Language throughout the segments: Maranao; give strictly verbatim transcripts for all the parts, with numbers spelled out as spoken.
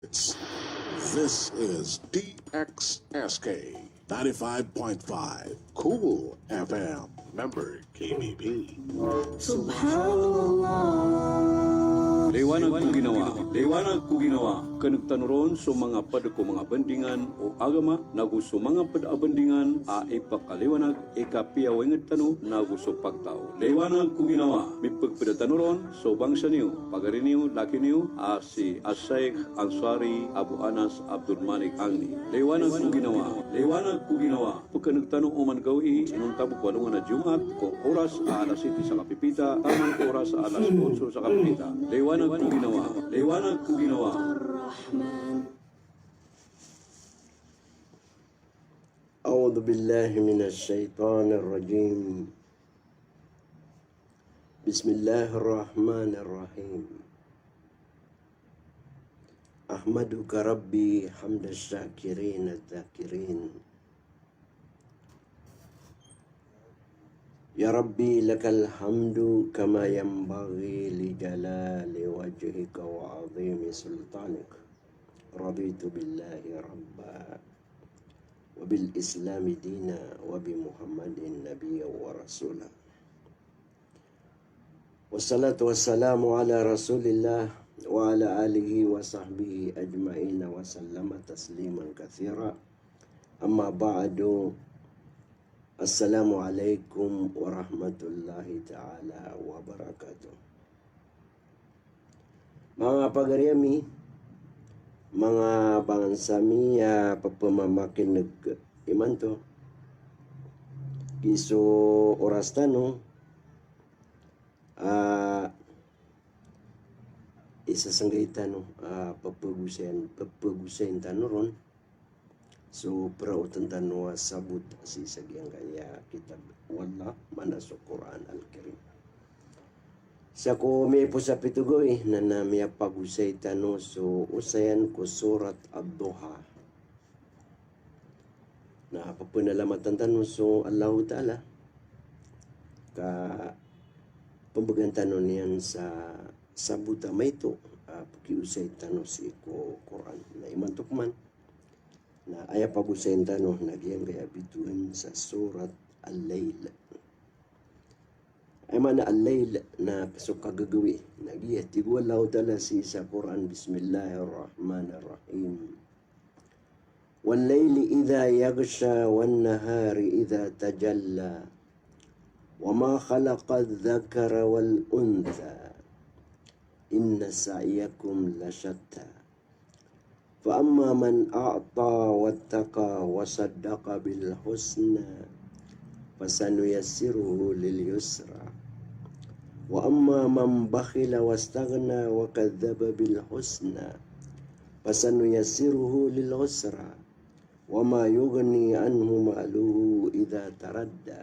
This is D X S K ninety-five point five Cool F M. Member K B P. Subhanallah. Liwanag ko ginawa, liwanag ko ginawa. Keneg tano ron so manga ped ko manga bendingan o agama, nago so manga ped a bendingan a ipakaliwanag i kapiya o inged tano nago so pagtaw. Liwanag ko ginawa, mipegpeda tano ron so bangsa niyo, pagari niyo, laki niyo, a si Ashaykh Ansari Abu Anas Abdul Malik Angni. Liwanag ko ginawa, liwanag ko ginawa. Pekeneg tano oman gawii inonta bo ko alongan a Jumaat ko oras a alas siyete sa kapipita, taman ko oras a alas otso sa kapipita. Liwanag ko ginawa, liwanag ko ginawa. أعوذ بالله من الشيطان الرجيم. بسم الله الرحمن الرحيم. أحمدك ربي حمد الشاكرين الذاكرين. يا ربي لك الحمد كما ينبغي لجلال وجهك وعظيم سلطانك. رضيت بالله ربا وبالإسلام دينا وبمحمد نبيا ورسولا. والصلاة والسلام على رسول الله وعلى آله وصحبه أجمعين وسلم تسليما كثيرا. أما بعد. السلام عليكم ورحمة الله تعالى وبركاته. Manga pagari ami, manga bangsa mi a pepemamakineg imanto. Giya so oras tano a isasenggai tano a pepegosayin, pepegosayin tano ron so peraoten tano a sabot sii sa giyangkaya kitab o Allah, maana so Quran Al-Karim. Sa ko miyaipos a pito gawii na, na miyapagosay tano so osayan ko Surat Ad-Duha. Na pepenalamatan tano so Allahu Ta'ala ka pembegan tano niyan sa sabot a maito a pekiosay tano sii ko Quran. Na imanto pman na aya pagosayin tano na giyangkaya bitowan sa Surat Al-Layl. Aya maana Al-Layl na so kagagawii. Na giya tig o Allahu Ta'ala sii sa Quran, Bismillahir Rahmanir Rahim. والليل إذا يغشى والنهار إذا تجلى وما خلق الذكر والأنثى إن سعيكم لشتى فأما من أعطى واتقى وصدق بالحسنى فسنيسره لليسرى وأما من بخل واستغنى وكذب بالحسنى فسنيسره للعسرى وما يغني عنه ماله إذا تردى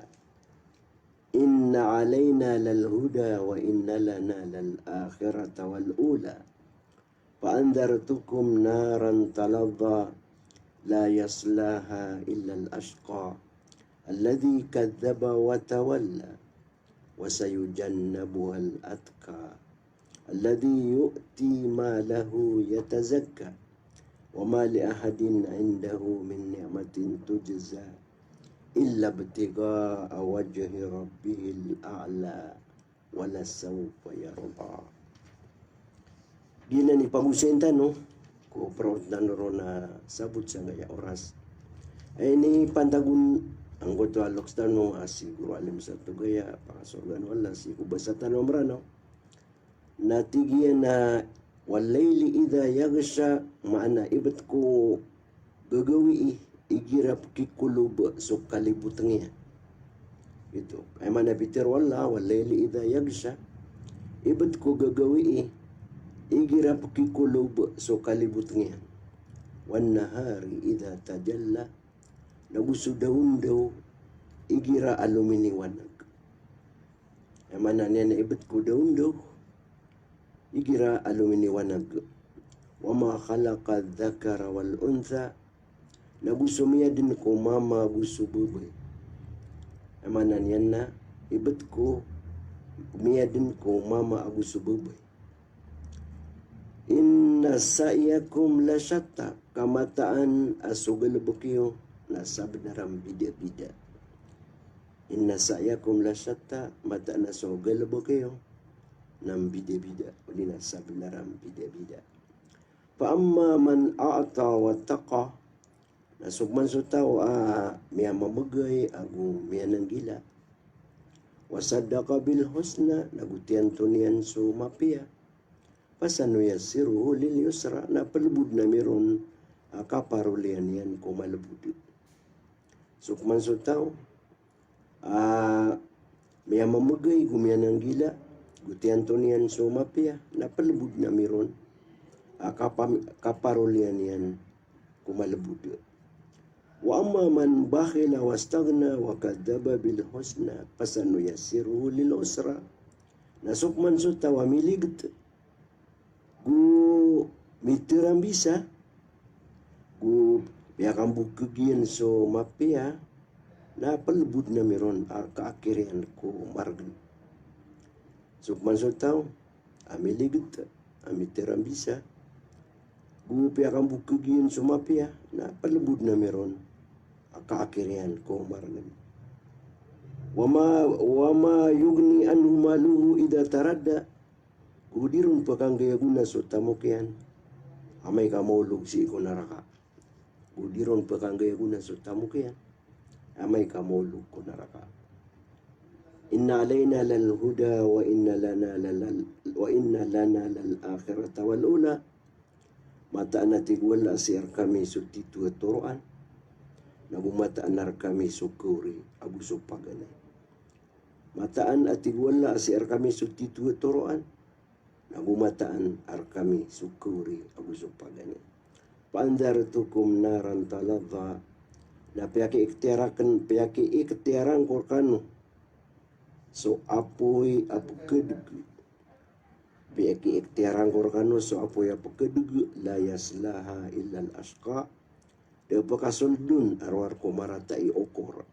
إن علينا للهدى وإن لنا للآخرة والأولى فأنذرتكم نارا تلظى لا يصلاها إلا الأشقى الذي كذب وتولى وسيجنبها الأتقى الذي يؤتي ماله يتزكى وما لأحد عنده من نعمة تجزى إلا ابتغاء وجه ربه الأعلى ولسوف يرضى. Giyanan i pagosayin tano ko peraoten tano ron a sabot sangkaya oras. Aya inipantag on angkoto a loks tano a si Guro Alim Satogaya, pakasorgaan o Allah sii ko basa tano a Meranaw. Na tig iyan a, "Wal layli idha yaghsha," maana ibet ko gagawii igira pekikolob so kaliboteng iyan. Ito. Aya maana pitero o Allah, "Wal layli idha yaghsha." Ibet ko gagawii igira pekikolob so kaliboteng iyan. "Wan nahari idha tajalla." Nago so daondaw igira a lominiwanag. Aya maana niyan na ibet ko daondaw igira a lominiwanag. "Wa ma khalaqa dhakara wal untha." Nago so miyadn ko mama ago so babay. Aya maana niyan na ibet ko miyadn ko mama ago so babay. Inna sa'yakum lashatta, ka mataan a so galebek iyo na sabnar a mbidabida. Inna sa'yakum lashatta, mataan a so galebek iyo na mbidabida, odi na sabnar a mbidabida. Fa amma man a'ta wattaqa, na so pman so taw a miyamamegay ago miyananggila. Wa saddaqa bil husna, na go tiyanto niyan so mapiya. Fasanuyassiruhu lil yusra, na pelebod ami ron a kaparoliyan iyan ko malebod. So pman so taw a miyamamegay go miyananggila, go tiyanto niyan so mapiya, na pelebod ami ron a kapa-, kaparoliyan iyan ko malebod. Wa amma man bakhila wastaghna wa kadhdhaba bil husna, fasanuyassiruhu lil usra. Na so pman so taw a miliget go miterambisa, go piyakambokeg iyan so mapiya, na pelebod ami ron a kaakir iyan ko margen. So pman so taw a miliget, a miterambisa, go piyakambokeg iyan so mapiya, na pelebod ami ron a kaakir iyan ko margen. Wa ma, wa ma yughni anhu maluhu idha taradda, go di ron pekanggay a gona so tamok iyan amay ka maolog sii ko naraka. Go di ron pekanggay a gona so tamok iyan amay ka maolog ko naraka. Inna alayna lal huda wa inna lana lal, wa inna lana lal akhirata wal ula. Mataan a tig o Allah a sii rkami so titho a toroan, na go mataan a rkami so kawri ago so paganay. Mataan a tig o Allah a sii rkami so titho a toroan, na go mataan a rkami so kawri ago so paganay. Fa andhartukum naran talazza, na piyakiiktiyar aken, piyakiiktiyar angko rkano so apoy a pekedeg. Piyakiiktiyar angko rkano so apoy a pekedeg, la yaslaha illal ashqa. Da a pekasold on a rowar ko marata i okor.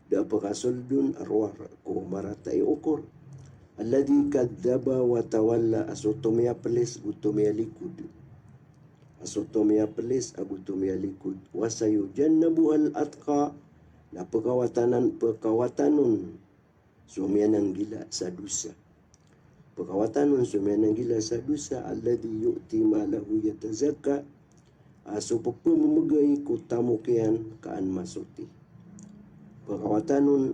Da a pekasold on a rowar ko marata i okor. Alladhi kadhdhaba wa tawalla, a so tomiyapeles go tomiyalikod. A so tomiyapeles ago tomiyalikod. Wa sayujannabuhal atqa, na pekawatanan, pekawatan on so miyananggila sa dosa. Pekawatan on so miyananggila sa dosa, alladhi yu'ti malahu yatazakka, a so pepememegay ko tamok iyan ka an masoti. Pekawatan on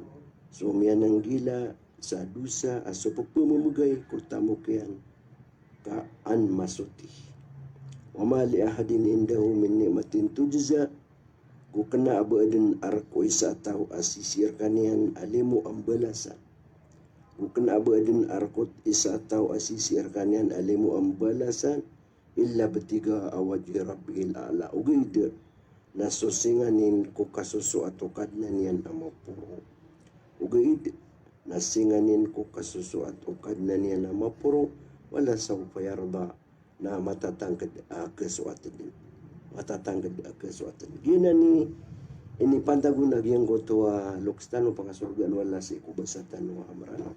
so miyananggila sa dosa, a so pepememegay ko tamok iyan ka an masoti. Wa ma li ahadin indahu min ni'matin tujza, go kena a ba aden a rek o isa a taw a sisii rekaniyan a limo a mbalasan. Go kena a ba aden a rek o isa a taw a sisii rekaniyan a limo a mbalasan, illa ibtigha'a wajhi rabbihil a'la. Ogaid na so singanin ko kasosoat o Kadnan iyan a maporo. Ogaid na singanin ko kasosoat o Kadnan iyan a maporo, wala sawfa yarda, na matatangked a kesoaten. Matatangked a kesoaten. Giyanan i inipantag on a giyangkoto a loks tano pakasorgaan o Allah sii ko basa tano a Mranaw.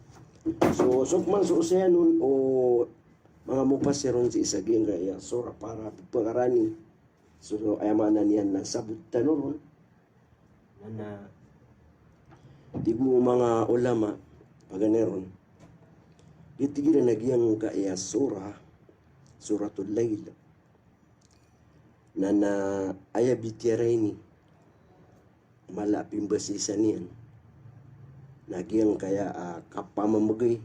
So, so pman so osayan on o manga mufassir on sii sa giyangkaya sura para pekarani. So, aya maana niyan na sabot tano ron. Na, na, tig o manga ulama, paganay ron, di tig iran a giyangkaya sura, Suratul Layl. Na, na, aya bitiyarai ini, mala a pimbasisa niyan na giyangkaya a kapamamegay.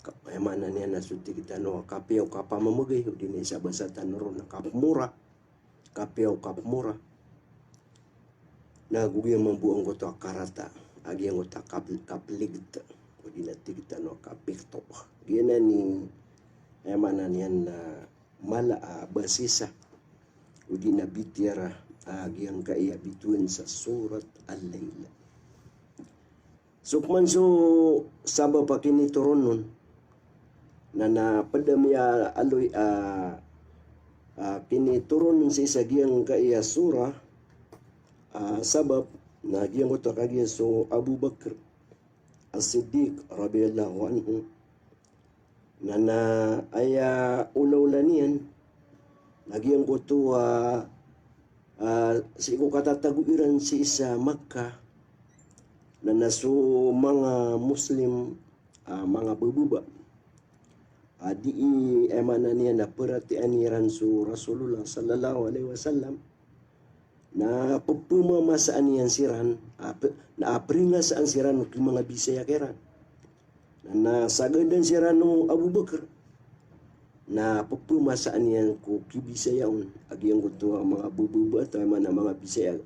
Ka-, aya maana niyan na so tig tano a kapiya o kapamamegay, odi na isa basa tano ron na kapmora. Kapiya o kapmora. Na go giya mambo angkoto a karata a giyangkoto a kap-, kapliget, odi na tig tano a kapikto. Giyanan i, aya maana niyan na mala a basisa, odi na bitiyara a giyangkaya bitowan sa Surat Al-Layl. So pman so sabap a kinitoron on, na, na ped a miyaaloy a, a kinitoron on sii sa giyangkaya sura, a sabap na giyangkoto a kagiya so Abu Bakr As-Siddiq radiyallahu anhu, Na, na aya olaola niyan na giyangkoto a, a, sii ko katatago iran sii sa Makkah, na, na so manga Muslim, a, manga bababa a dii, aya maana niyan na, paratiyayaan iran so Rasulullah sallallahu alaihi wasallam, na pphamamasaan iyan siran, a, p-, na, a, pringasaan siran ko manga bisaya kiran. Na, na sagadan siran o Abu Bakar, na pphamamasaan iyan ko kibisaya on a giyangkoto a manga bababa, taw aya maana manga bisaya,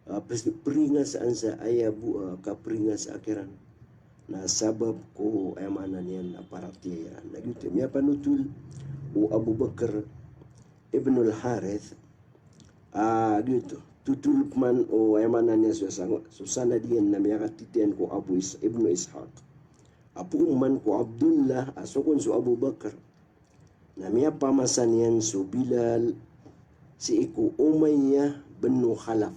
a, pes-, pringasaan sa aya bo a kapringasa kiran. Na sabap ko, aya maana niyan na, paratiyaya iran. Na giyoto i miyapanotol o Abu Bakar ibnul Harith, a, giyoto. Totol pman o, aya maana niyan so, so sanad iyan na miyakatitiyan ko Abu Is-, Ibnu Ishaq. A poon man ko Abdullah, a so kon so Abu Bakar, na miyapamasa niyan so Bilal sii ko Umayyah bin Khalaf.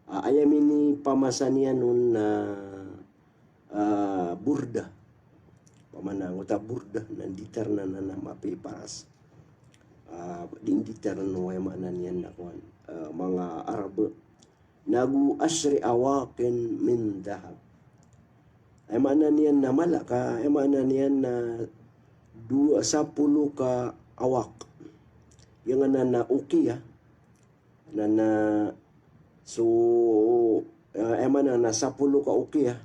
A, aya minipamasa niyan on na, a, burda. Pamana angkoto a burda na nditar na, na, na mapiya i paras. A, di nditar na, aya maana niyan na kowan, a, manga Arab. Nago ashri awaqin min dhahab. Aya maana niyan na mala ka, aya maana niyan na dowa, sapolo ka awaq. Giyangkanan a uqiyah. Na, na so, a, aya maana na sapolo ka uqiyah.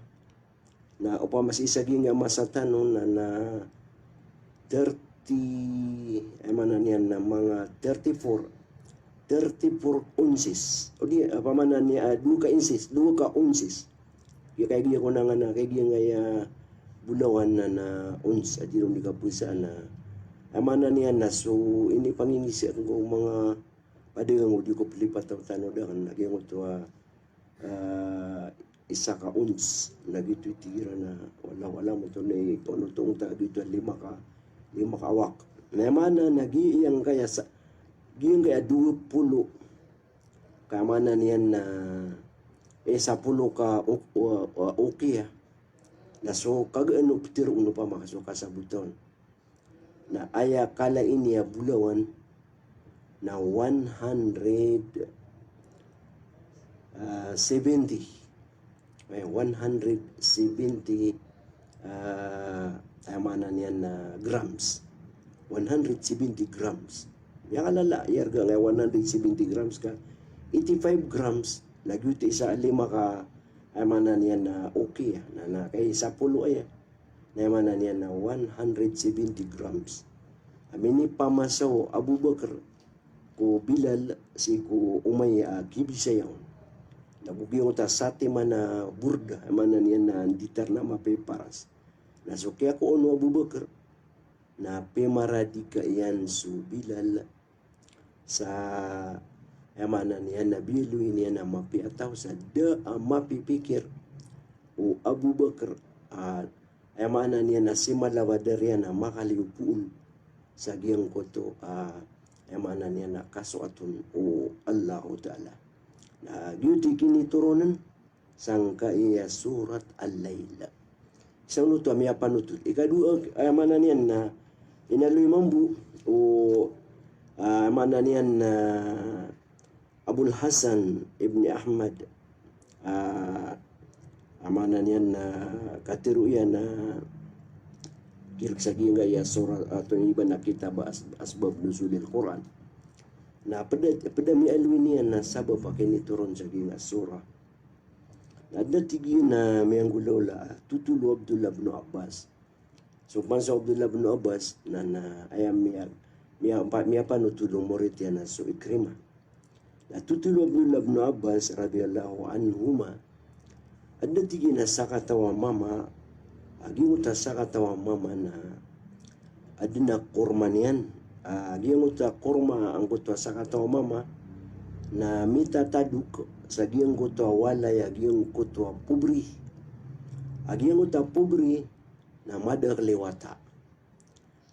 Na opama sii sa giyangkai a masa tano na, na thirty, aya maana niyan na manga thirty-four, thirty-four ounces. O di, a, pamana niyan, a, dowa ka inches, dowa ka ounces. Giya kay giya ko nangana, kay giyangkai a bolawan na, na ounce, a di ron di kapowasaan na. Aya maana niyan na so, inipangingisa ko manga padagang o di ko plipat o tano da kan, na giyangkoto a, a, isa ka ounce, na giyoto i tig iran a, wallahu a'lam, oto na i, oto na i tig iran a lima ka, lima ka awaq. Na aya maana na giyangkai a sa, giyangkai a dowa polo, ka aya maana niyan na, e, sapolo ka uk-, u-, u-, uqiyah. Na so kagaan o ptharoon o opama ka so kasabot on. Na aya kala ini a bolawan na one hundred, ah, seventy. Eh, one hundred seventy, ah, aya maana niyan na grams. One hundred seventy grams. Miyakalala i arga angkai a one hundred seventy grams ka eighty-five grams. Na giyoto i isa a lima ka, aya maana niyan na uqiyah. Na, na kay sapolo aya. Na aya maana niyan na one hundred seventy grams a minipamasa o Abu Bakar ko Bilal sii ko Umayyah a kibisaya on. Na go giyangkoto a satiman a burda, aya maana niyan na nditar na mapiya i paras. Na so kiyakowa on o Abu Bakar na pimaradika iyan so Bilal sa, aya maana niyan na biyaloy niyan a mapiya a taw sa da a mapipikir o Abu Bakar, a, aya maana niyan na simalawadar iyan a makaliyo poon sa giyangkoto a, aya maana niyan na kasoat on o Allahu Ta'ala. Na giyoto i kinitoronan sangkai a Surat Al-Lail. Isa oto a miyapanotol. Ikadowa, aya maana niyan na inaloy mambo o, ah, aya maana niyan na Abul Hasan Ibni Ahmad, ah, aya maana niyan na katharo iyan a kirk sa giyangkai a surah, ah, oto iban a kitab as-, Asbab Nuzulil Quran. Na pd a, pd a miyaaloy niyan na sabap a kinitoron sa giyangkai a surah. Na adn a tig iyan a miyanggolawla a totol o Abdullah bin Abbas. So pman so Abdullah bin Abbas na, na aya miya, miya, miyapanotol o morit iyan a so Ikrimah. Na totol o Abdullah bin Abbas radiyallahu anhuma, adn a tig iyan a sakataw a mama, a giyangkoto a sakataw a mama na adn a korma niyan. A giyangkoto a korma angkoto a sakataw a mama na mitatadok sa giyangkoto a walay a giyangkoto a pobri. A giyangkoto a pobri na madakl i wata.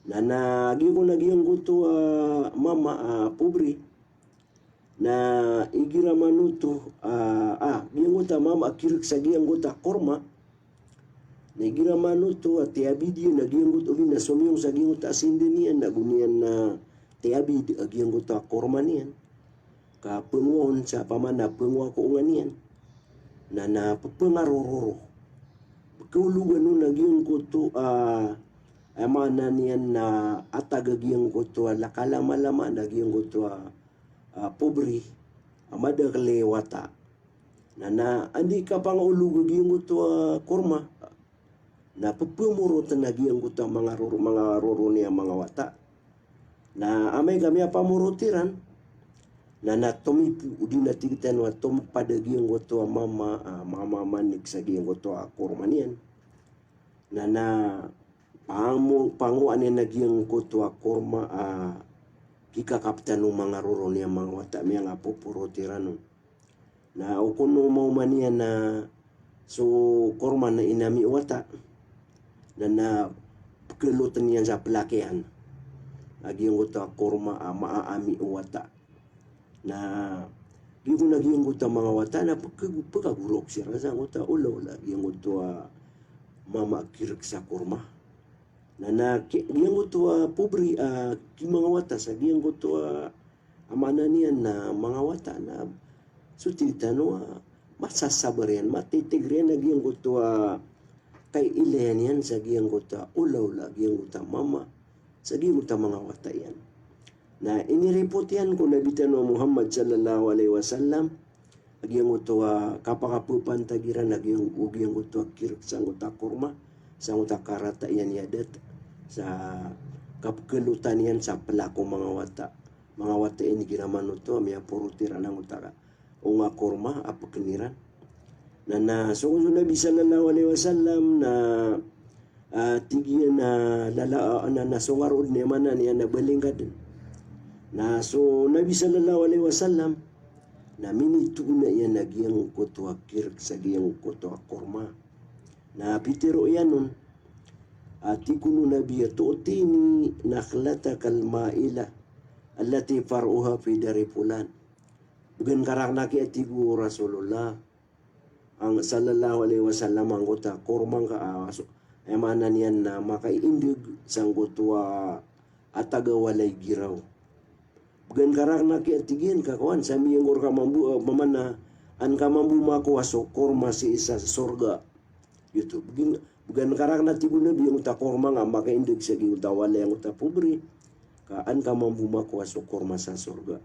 Na, na giyangkoto a mama a pobri na igira manoto, ah, ah, giyangkoto a mama a kirk sa giyangkoto a korma, Na igira man oto a tiyabid iyan a giyangkoto, odi na somiyong sa giyangkoto a sinda niyan, na go niyan na tiyabid a giyangkoto a korma niyan. Ka pngowa on sa pamana pngowa ko onga niyan. Na, na ppangarororo. Pkaologan on a giyangkoto a, a maana niyan na atag a giyangkoto a lakalamalama na giyangkoto a, a pobre. A madakl i wata. Na, na anda i kapangaolog a giyangkoto a korma. Na pphamorotn a giyangkoto a manga roro, manga roro niyan a manga wata. Na amay ka miyapamorot iran, na, na tomipo, odi na tig tano a tomipad a giyangkoto a mama, a, mama manik sa giyangkoto a korma niyan. Na, na pamo-, pangowaan iyan a giyangkoto a korma a kikakaptan o manga roro niyan a manga wata, miyangapoporotiran on. Na o kono maoma niyan na so korma na inami o wata. Na, na pkhalotn iyan sa plakiyan a giyangkoto a korma a maami o wata. Na giyoto na giyangkoto a manga wata na pkha-, pkhagorok siran sangkoto a olaola a giyangkoto a mama a kirk sa korma. Na, na ki-, giyangkoto a pobre a ki manga wata sa giyangkoto a a maana niyan na manga wata na so tig tano a masasabar iyan, matitiger iyan a giyangkoto a kaiilayan iyan sa giyangkoto a olaola a giyangkoto a mama sa giyangkoto a manga wata iyan. Na inireport iyan ko Nabi tano a Muhammad sallallahu alaihi wasallam a giyangkoto a kapakapapantag iran a giyang-, o giyangkoto a kirk sangkoto a korma, sangkoto a karata iyan i adat, sa kapkhalotan iyan sa plak o manga wata. Manga wata iyan igira man oto a miyaporot iran angkoto a onga korma a pkn iran. Na, na so, so Nabi sallallahu alaihi wasallam na, a, tig iyan a lala, a, na, na so ngarood niyan a maana niyan na balinggad. Na so Nabi sallallahu alaihi wasallam na minitona iyan a giyangkoto a kirk sa giyangkoto a korma. Na pitharo iyan on a tig kon o Nabi a, "Tu'tini nakhlataka al-ma'ilah allati far'uha fi dari fulan." Bgan ka rakn aki, a tig o Rasulullah ang sallallahu alaihi wasallam, angkoto a korma ngka a so, aya maana niyan na makaiindg sangkoto a taga walay giraw. Bgan ka rakn aki, a tig iyan, ka kowan sa miyangkor ka mambo, a, pamana an ka mambo makowa so korma sii sa sorga. Giyoto, bgan, bgan ka rakn, a tig o Nabi, angkoto a korma ngka a makaindg sa giyangkoto a walay angkoto a pobre, ka an ka mambo makowa so korma sa sorga.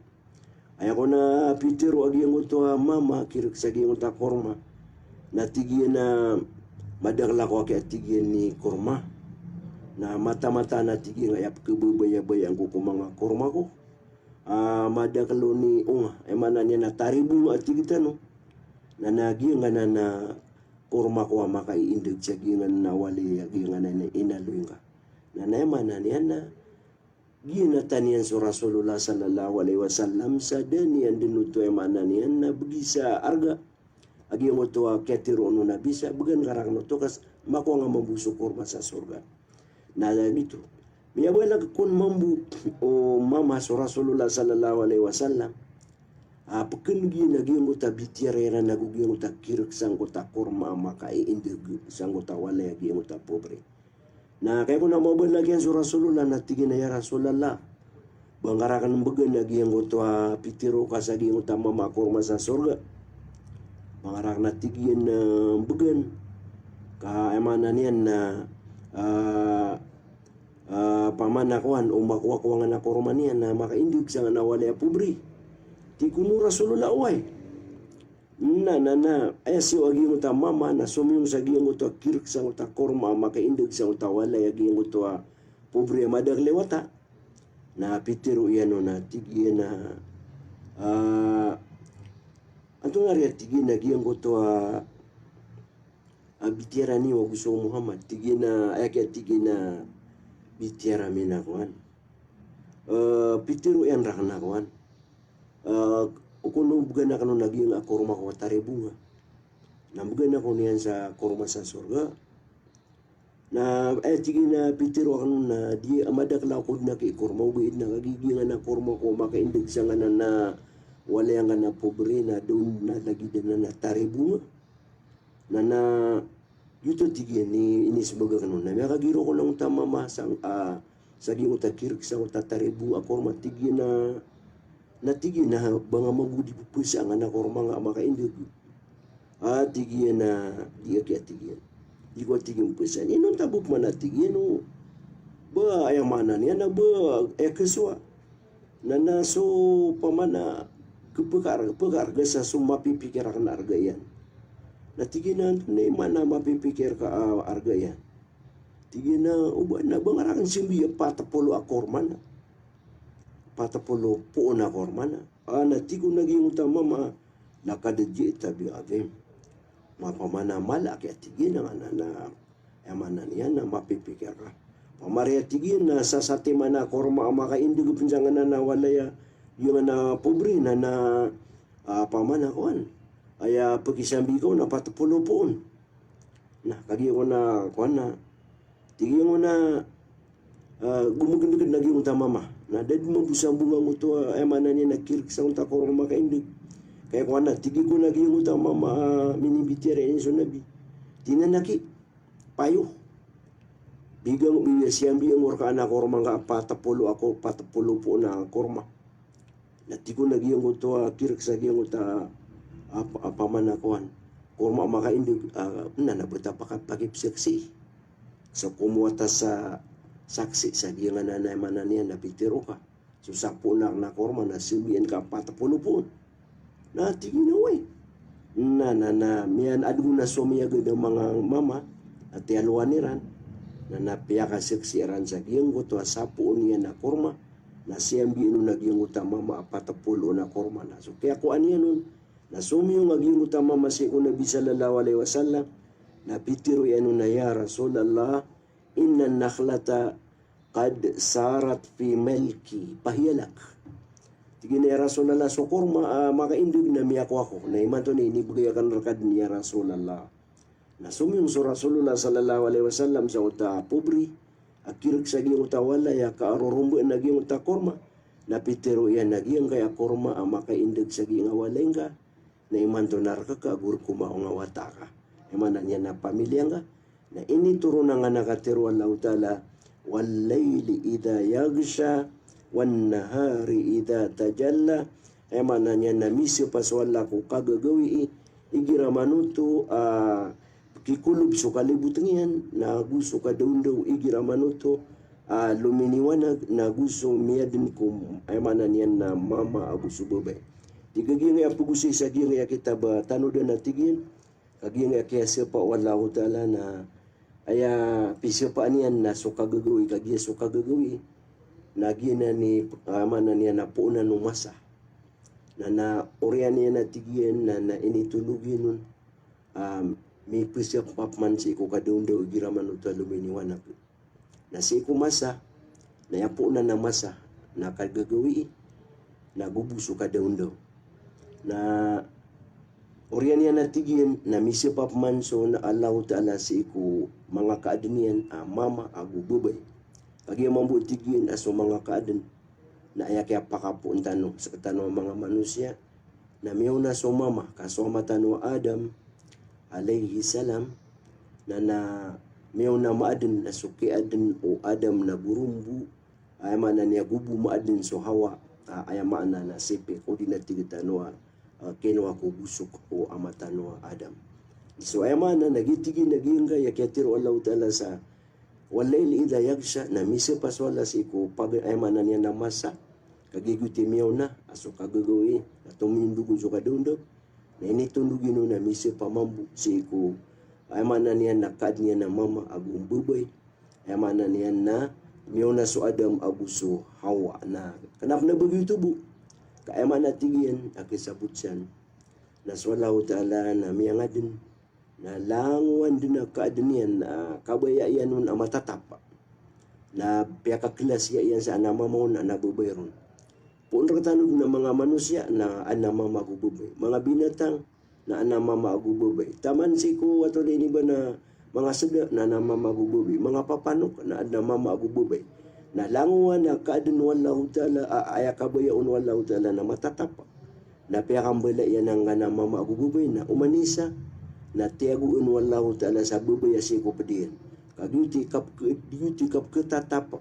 Aya kon a pitharo a giyangkoto a mama a kirk sa giyangkoto a korma. Na tig iyan a madakl ako aki, a tig iyan, i korma. Na mataan-mataan, a tig iyan, a aya pkhababayabaya angko ko manga korma ko a madakl on i onga, aya maana niyan na taribong a tig tano. Na, na giyangkanan a korma ko a makaiindg sa giyangkanan a walay a giyangkanan a inaloy ngka. Na, na aya maana niyan na giyanatan iyan so Rasulullah sallallahu alaihi wasallam sa da niyan dn oto, aya maana niyan na bgi sa arga a giyangkoto a kiyatharoa on o Nabi sa bgan ka rakn oto ka sa makowa ngka mambo so korma sa sorga. Na giyoto, miyabalak kon mambo o mama so Rasulullah sallallahu alaihi wasallam a pkn iyan a giyangkoto a bitiyara iran ago giyangkoto a kirk sangkoto a korma a makaiindg sangkoto a walay a giyangkoto a pobre. Na kagiya kon a mabalak iyan so Rasulullah na tig iyan a, "Ya Rasulullah, ba ngka rakn mbgan a giyangkoto a pitharo ka sa giyangkoto a mama a korma sa sorga?" Ba ngka rakn, a tig iyan, a mbgan. Ka aya maana niyan na, a, a, pamana kowan o makowa ko angkanan a korma niyan na makaindg sangkanan a walay a pobre. Tig kon o Rasulullah, oway. Na, na, na aya siyowa a giyangkoto a mama na somiyong sa giyangkoto a kirk sangkoto a korma a makaindg sangkoto a walay a giyangkoto a pobre a madakl i wata. Na pitharo iyan on, a tig iyan a, a, antonaa ari, a tig iyan, a giyangkoto a, a bitiyara niyo ago so Muhammad? Tig iyan a, aya kiya, tig iyan a bitiyara mi na kowan, a, pitharo iyan rakn a kowan, a, o kon o bgan akn on a giyangkai a korma ko a taribong ngka. Na mbgan ako niyan sa korma sa sorga. Na, aya tig iyan a pitharo akn on na di, a madakl ako dn aki i korma, ogaid na kagiya giyangkanan a korma ko a makaindg sangkanan a walay angkanan a pobre na da on na lagid anan a taribong ngka. Na, na Giyoto tig iyan i inismbag akn on. Na miyakagiro ko na ngota mama sa, ah, sa giyangkoto a kirk sa ngota taribo a korma, tig iyan a, na tig iyan a ba nga mambo di pphasaan a korma nga a makaindg. Ah, tig iyan a, di aki a tig iyan. Di ko a tig iyan pphasaan. Inonta bo pman a tig iyan o, ba aya maana niyan na ba aya kasowa. Na, na so pamana kepekar-, pekarga sa so mapipikir akn a arga iyan. Na tig iyan a, antonaa i maana mapipikir ka a arga iyan? Tig iyan a, o ba, na ba nga rakn sambi a pat polo a korma na. Pat polo poon a korma na. Ah, na tig o na giyangkoto a mama, laqad ji'ta bi adhim. Mapamana mala aki a tig iyan a, na, na, aya maana niyan na mapipikir ka. Pamari a tig iyan na sa satiman a korma a makaindg pn sa nganan a walay a, giyangkanan a pobre na, na, ah, pamana kowan. Aya pekisambi ko na pat polo poon. Na kagiya ko na kowan na, tig iyan ko na, ah, gomagndgd na giyangkoto a mama. Na da dn mambo sambong angkoto a, aya maana niyan na kirk sa ngkoto a korma a makaindg. Kaya kowan na, tig iyan ko na giyangkoto a mama, ah, minibitiyarai iyan so Nabi. Tig iyan a, aki, payo. Bigan, bigan, siyambian ko rka a korma nga a pat polo a ko-, pat polo poon a korma. Na tig o na giyangkoto a kirk sa giyangkoto a, a, a pamana kowan. Korma a makaindg, ah, na, na ba ta paka-, pakipsaksi. So komowa ta sa saksi sa giyangkanan a, aya maana niyan na pitharo ka. So sapoon akn a korma na sambian ka pat polo poon. Na tig iyan a, oway. Na, na, na, miyan'g on a so miyagad a manga mama a tiyalowan iran. Na, na piyakasaksi iran sa giyangkoto a sapoon iyan a korma. Na siyambian on a giyangkoto a mama a pat polo a korma na. So kiyakowaan iyan on. Na somiyong a giyangkoto a mama sii ko Nabi sallallahu alaihi wasallam. Na pitharo iyan on a, ya Rasulullah, innan nakhlata qad sarat fi malki, fahiya lak. Tig iyan a, ya Rasulullah, so korma a, ah, makaindg na miyakowa ko. Na imanto na inibgay akn rka dn, ya Rasulullah. Na somiyong so Rasulullah sallallahu alaihi wasallam sa oto a pobre a kirk sa giyangkoto a walay a karoromba na giyangkoto a korma. Na pitharo iyan a giyangkaya korma a makaindg sa giyangkaya walay ngka na imanto na rk ka ago rk o manga wata ka. Aya maana niyan na pamilya ngka. Na initoron angkanan a katharo o Allahu Ta'ala, "Wal-layli idha yaghsha, wan-nahari idha tajalla." Aya maana niyan na misapa so Allah ko kagagawii, igira man oto, ah, kikolob so kalibotng iyan, na ago so kadaondaw igira man oto, ah, lominiwanag, na ago so miyadn ko, aya maana niyan na mama ago so babay. Tig a giyangkaya pagosay sa giyangkaya kitab a tano dn a tig iyan, ka giyangkaya kiyasapa o Allahu Ta'ala na aya pisapaan iyan na so kagagawii, kagiya so kagagawii na giyanan i, ah, maana niyan na poonan o masa. Na, na oriyan iyan a tig iyan na, na initondog iyan on, ah, mipasapap man sii ko kadaondaw igira man oto a lominiwanag. Na sii ko masa, na aya poonan a masa na kagagawii, na go bo so kadaondaw. Na oriyan iyan a tig iyan na misapap man so na Allahu Ta'ala sii ko manga kaadn iyan a mama ago babay. Kagiya mambo tig iyan a so manga kaadn na aya kiyapakapoon tano, sktano a manga manosiya, na miyaona so mama, ka so ama tano a Adam alayhis salam, na, na miyaona maadn na so kiyaadn o Adam na gorombo, aya maana niyan go bo maadn so Hawa, ah, aya maana na sipi, odi na tig tano a, ah, kinowa ko bosok o ama tano a Adam. So aya maana na giya tig iyan a giyangkaya kiyatharo o Allahu Ta'ala sa "Wal-layli idha yaghsha", na misapa so Allah sii ko pag-, aya maana niyan na masa, kagiya giyoto i miyaona a so kagagawii, na tomindog on so kadaondaw, na initondog iyan on na misapa mambo sii ko, aya maana niyan na kaadn iyan a mama ago babay, aya maana niyan na miyaona so Adam ago so Hawa, na kna pn a ba giyoto bo. Ka aya maana tig iyan a kisabot san na so Allahu Ta'ala na miyangadn na langowan dn a kaadn iyan, ah, kabaya iyan on a matatap. Na piyakaklas iyan sa adn a mama on, adn a babay ron. Poon rktano dn a manga manosiya na adn a mama ago babay. Manga binatang na adn a mama ago babay. Taman sii ko, ato dn i ba na manga sda na adn a mama ago babay. Manga papanok na adn a mama ago babay. Na langowan a kaadn o Allahu Ta'ala, a, aya kabaya on o Allahu Ta'ala na matatap. Na piyakambala iyan angkanan a mama ago babay na oman i isa na tiyagoan o Allahu Ta'ala sa babaya sii ko ped iyan. Ka giyoto i kapke-, giyoto i kapketatap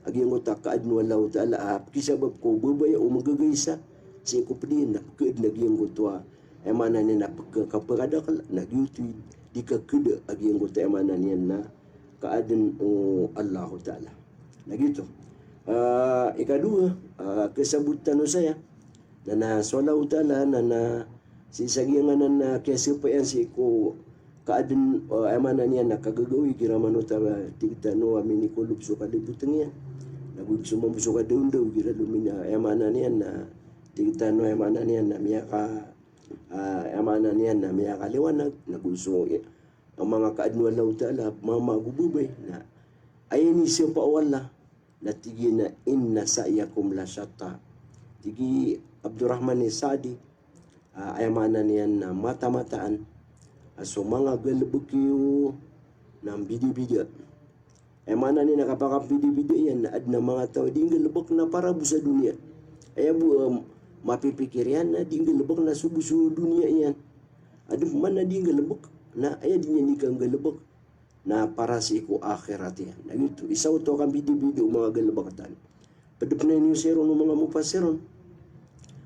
a giyangkoto a kaadn o Allahu Ta'ala a pekisabap ko babaya o magagaisa sii ko ped iyan na pekaadn a giyangkoto a, aya maana niyan na peke-, kapekadakel, na giyoto i di kakeda a giyangkoto a, aya maana niyan na kaadn o Allahu Ta'ala. Na giyoto. Ah, ikadowa, ah, kesabot tano saya, na, na so Allahu Ta'ala, na, na sii sa giyanganan a kiyasapaian sii ko kaadn, ah, aya maana niyan na kagagawii, igira manoto a tig tano a minikolob so kaliboteng iyan. Na go so mambo so kadaondaw, igira lomin a, aya maana niyan na tig tano, aya maana niyan na miyaka, ah, aya maana niyan na miyakaliwanag, na go so, eh, a manga kaadn o Allahu Ta'ala, mama go babay, na aya inisapa o Allah, na tig iyan a, "Inna sa'yakum la shatta." Tig i Abdurrahman Sa'di, ah, aya maana niyan na matamataan a so manga galebek iyo na mbidabida. Aya maana niyan na kapakambidabida iyan na aden a manga taw a di nggalebek na para bo sa doniya. Aya bo, em, mapipikir iyan na di nggalebek na so bo so doniya iyan. Aden man a di nggalebek na aya di niyan di kanggalebek na para sii ko akhirat iyan. Na giyoto, isa oto a kambidabida o manga galebek tano. Ped pen a iniyosar on o manga mufassirun.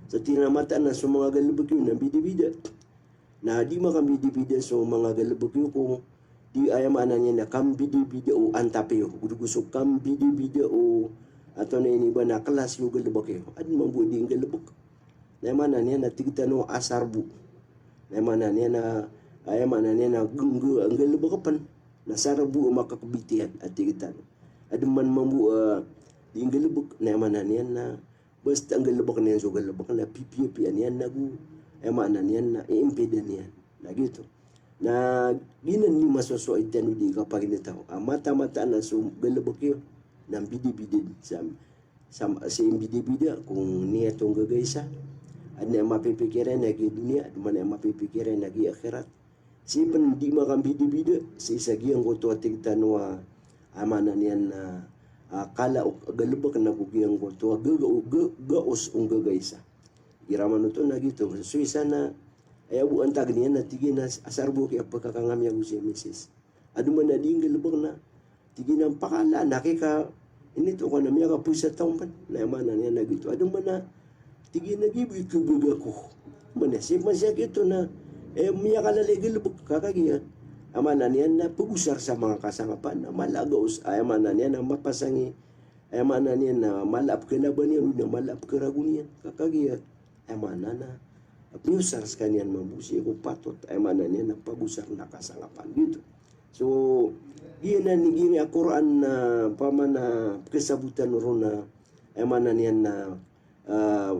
Sa tig iran a mataan a so manga galebek iyo na mbidabida. Na di makambidabida so manga galebek iyo ko, di, aya maana niyan na kambidabida o antap iyo. Go dn go so kambidabida o, antonaa ini ba na kelas iyo galebek iyo. Aden mambo a di nggalebek. Na aya maana niyan na tig tano a sarbo. Na aya maana niyan na, aya maana niyan na geng-, geng-, nggalebek pen. Na sarbo a makakebit iyan a tig tano. Aden man mambo a di nggalebek, na aya maana niyan na basta nggalebek iyan so galebek na pipiyapiya niyan na go, aya maana niyan na iimpidan iyan. Na giyoto. Na giyanan i masosoat tano di kapaginetaw a matamataan a so galebek iyo na mbidabida sa, sa, sa mbidabida ko niyat o nggagaisa. Aden a mapipikir iyan a giya doniya, aden man a mapipikir iyan a giya akhirat. Sii pen di makambidabida sii sa giyangkoto a tig tano a, aya maana niyan na, ah, kala o galebek na go giyangkoto a gaga-, ga-, gaos o nggagaisa. Igira manoto na giyoto, so isa na aya bo a antag iyan na tig iyan a sarbo ki a pekakangamiya go si misis. Aden man a di nggalebek na tig iyan a pakala, na kay ka, inito ka na miyakapowasa taw pen. Na aya maana niyan na giyoto. Aden man a tig iyan a giya bo i kagaga ko. Mana sii pen sa giyoto na, eh, miyakalala i galebek, ka kagiya, aya maana niyan na pegosar sa manga kasangapan a mala a gaos, aya maana niyan na mapasang i, aya maana niyan na mala a pekanaban iyan, odi na mala a pekaragon iyan, ka kagiya. Aya maana na piyosar sekaniyan mambo sii ko patot, aya maana niyan na pagosar na kasangapan, giyoto. So giyanan i, giya Qur'an na, ah, pamana pekesabotan ron na, aya maana niyan na, ah,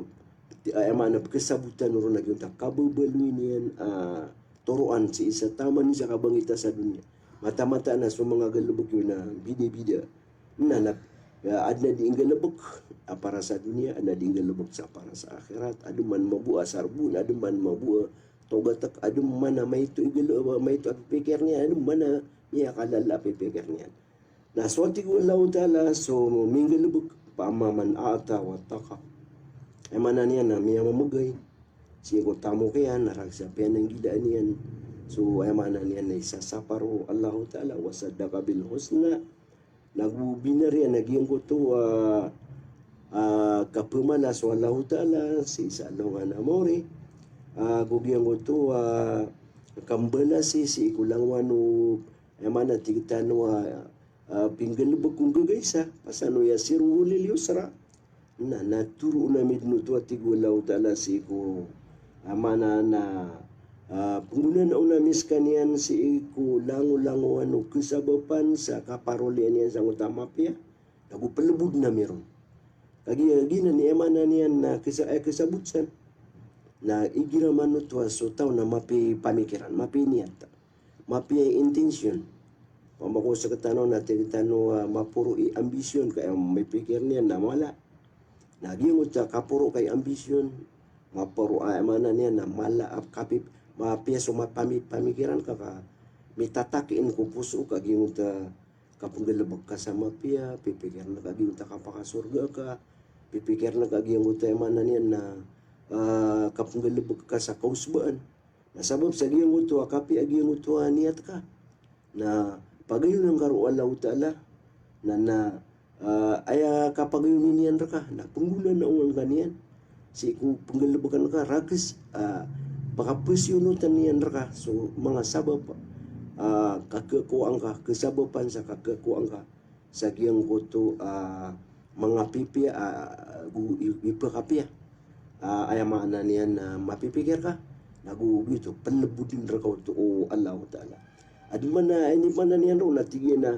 ti-, aya maana pekesabotan ron na giyoto a kababaloy niyan, ah, toroan sii sa taman i sa kabangita sa doniya. Mataan-mataan a so manga galebek iyo na bida-bida. Na, na, ya, aden a di nggalebek a para sa doniya, aden a di nggalebek sa para sa akhirat, aden man mambo a sarbo, aden man mambo a togatek, aden man a maito i gale-, maito a pipikir niyan, aden man a miyakalala a pipikir niyan. Na so tig o Allahu Ta'ala, so minggalebek, fa amma man a'ta wattaqa. Aya maana niyan na miyamamegay sii ko tamok iyan, na ragsa piyananggilaan iyan so, aya maana niyan na isasapar o Allahu Ta'ala, wa saddaqa bil husna, na go binar iyan a giyangkoto a, ah, kapemala so Allahu Ta'ala sii sa alongan a maori, ah, go giyangkoto a kambalasi sii ko langowan o, aya maana tig tano a, ah, pinggalebek o nggagaisa, fasanuyassiruhu lil yusra. Na, na toroon ami den oto a tig o Allahu Ta'ala sii ko, aya maana na, ah, penggonaan ami sekaniyan sii ko langolangowan o kesabapan sa kaparoli niyan sangkoto a mapiya, na go pelebod nami ron. Kagiya giyanan i aya maana niyan na kesa-, eh, kesabot san. Na igira manoto a so taw na mapiya i pamikiran, mapiya i niyat, mapiya i intention. Opama ko sekatano na tig tano a maporo i ambisyon, ka aya mipikir niyan na mala. Na giyangkoto a kaporo ka i ambisyon, maporo a, aya maana niyan na mala a kapip-, mapiya so mapami-, pamikiran ka, ka mitatakiin ko poso ka giyangkoto a kapenggalebek ka sa mapiya, pipikiran ka giyangkoto a kapakasorga ka, pipikiran ka giyangkoto a, aya maana niyan na, ah, kapenggalebek ka sa kaosbaan. Na sabap sa giyangkoto a kapiya a giyangkoto a niyat ka na pagayonan ka ron o Allahu Ta'ala, na, na, ah, aya kapagayonan iyan rka, na pnggolanaan ka niyan sii ko pnggalbkan ka, rakhs, ah, pakapasiyonotan iyan rka so manga sabap, ah, kakhakowa ngka, khasabapan sa kakhakowa ngka sa giyangkoto, ah, manga pipiya, ah, go i-, ipakapiya. Ah, aya maana niyan na mapipikir ka, na go giyoto, plbodn rka oto o Allahu Ta'ala. Adi maana, ini maana niyan ron na tig iyan a,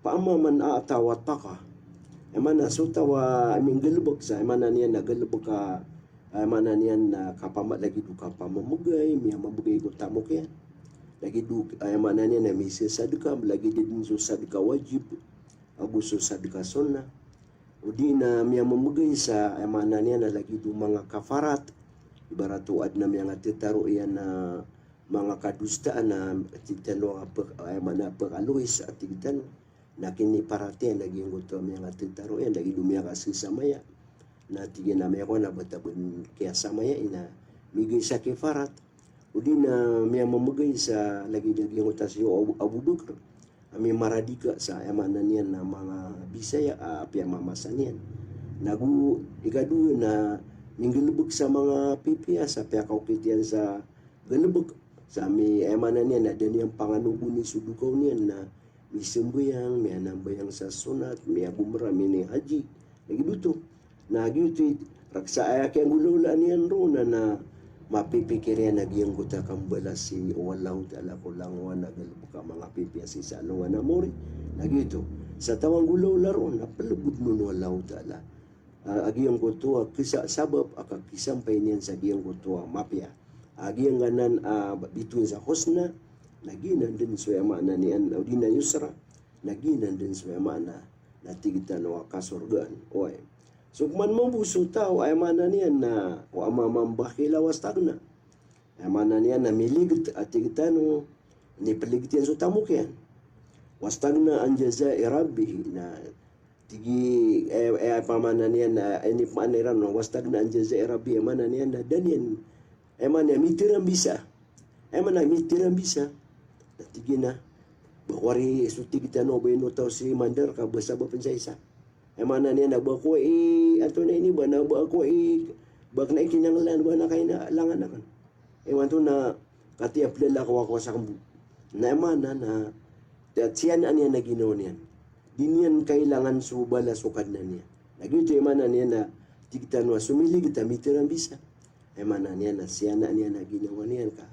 fa amma man a'ta wattaqa. Aya maana so taw a minggalbk sa, aya maana niyan na galbk a, aya maana niyan na kapama-, lagid o kapamamgay, miyamamgay ko tamok iyan. Lagid o, aya maana niyan na misasadka, lagid dn so sadka wajib ago so sadka sunnah. O di na miyamamgay sa, aya maana niyan na lagid o manga kafarat. Ibarat o adn a miyangathataro iyan a manga kadosaan na tig tano a pk-, aya maana pkalois a tig tano. Na kiniparat iyan a giyangkoto a miyangathataro iyan, lagid o miyakasasamaya. Na tig iyan a miyakowa na ba ta bn kiyasamaya ina migay sa kifarat. O di na miyamamgay sa lagid a giyangkoto a si Abu, Abu Bakr a mimaradika sa, aya maana niyan na manga bisaya a piyamamasa niyan. Na go ikadowa na minggalbk sa manga pipiya sa piyakaokit iyan sa galbk. Sa mi-, aya maana niyan na da niyan panganogoni so dokaw niyan na misambayang, miyanambayang sa sunnat, miyagomra, minihaji. Lagid oto. Na giyoto i, rakhs a aya kiyanggolawlaan iyan ron na, na mapipikir iyan a giyangkoto a kambalasi o Allahu Ta'ala ko langowan a galbk a manga pipiya sii sa alongan a mori. Na giyoto. Sa taw a nggolawla ron na plbodn on o Allahu Ta'ala. Ah, a giyangkoto a kisa-, sabap a kakisampay niyan sa giyangkoto a mapiya. A giyangkanan a bitowan sa husna, na giyanan dn so aya maana niyan, o di na yusra, na giyanan dn so aya maana na tig tano a kasorgaan. Oway. So pman mambo so taw a aya maana niyan na, wa amma man bakhila wastaghna. Aya maana niyan na miligit a tig tano, inipeligit iyan so tamok iyan. Wastaghna an jazai rabbih, na tig i, eh, eh, aya pamaana niyan na, eh, ini pamaana iran, wastaghna an jazai rabbih, aya maana niyan na da niyan, aya maana niyan, mitirambisa. Aya maana mitirambisa. Na tig iyan a, ba ko ari so tig tano ba ino taw si mandar ka ba sabap pn sa isa. Aya maana niyan na ba ko i, antonaa ini ba na ba ko i, ba kna i kinanglan ba na kailangan akn. Imanto na katii a plala ko ako sa kmbo. Na aya maana na, tiya-, tiyanaan iyan a ginawa niyan. Di niyan kailangan so balas o Kadnan iyan. Na giyoto aya maana niyan na tig tano a so miligit a mitirambisa. Aya maana niyan na siyanaan iyan a ginawa niyan ka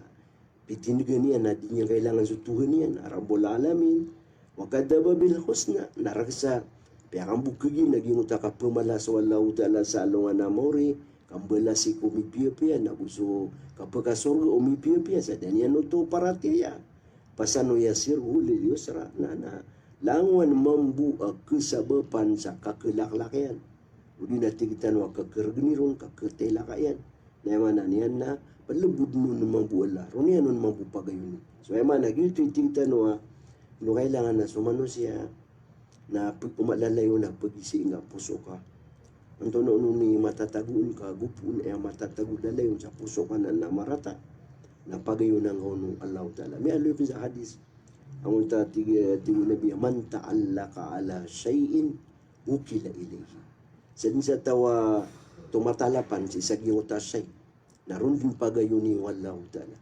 pitindgan iyan a di niyan kailangan so Tuhan iyan a Rabbul Alamin. Wa kadhdhaba bil husna, na rakhs a piyakambokeg iyan a giyangkoto a kapmala so Allahu Ta'ala sa alongan a maori, kambalasi ko mipiyapiya, na go so kapakasorga o mipiyapiya sa da niyan oto paratiyaya. Fasanuyassiruhu lil yusra, na, na langowan mambo a khasabapan sa kakhlaklak iyan. O di na tig tano a kakhargn iron, kakhatilaka iyan. Na aya maana niyan na plbodn on mambo o Allah. Roo niyan on mambo pagayoni. So aya maana giyoto i tig tano a, ino kailangan a so manosiya na p-, malalayon a pagizaan a poso ka. Antonaa on i matatago on ka gopoon, aya matatago, lalayon sa poso ka na, na marata. Na pagayonan ka on o Allahu Ta'ala. Miyaaloy pn sa hadis. Angkoto a tig, tig o Nabi, "Man ta'allaqa ala shay'in wukila ilayhi." Sadn sa taw a tomatalapan sii sa giyangkoto a shay, na ron dn pagayoni o Allahu Ta'ala.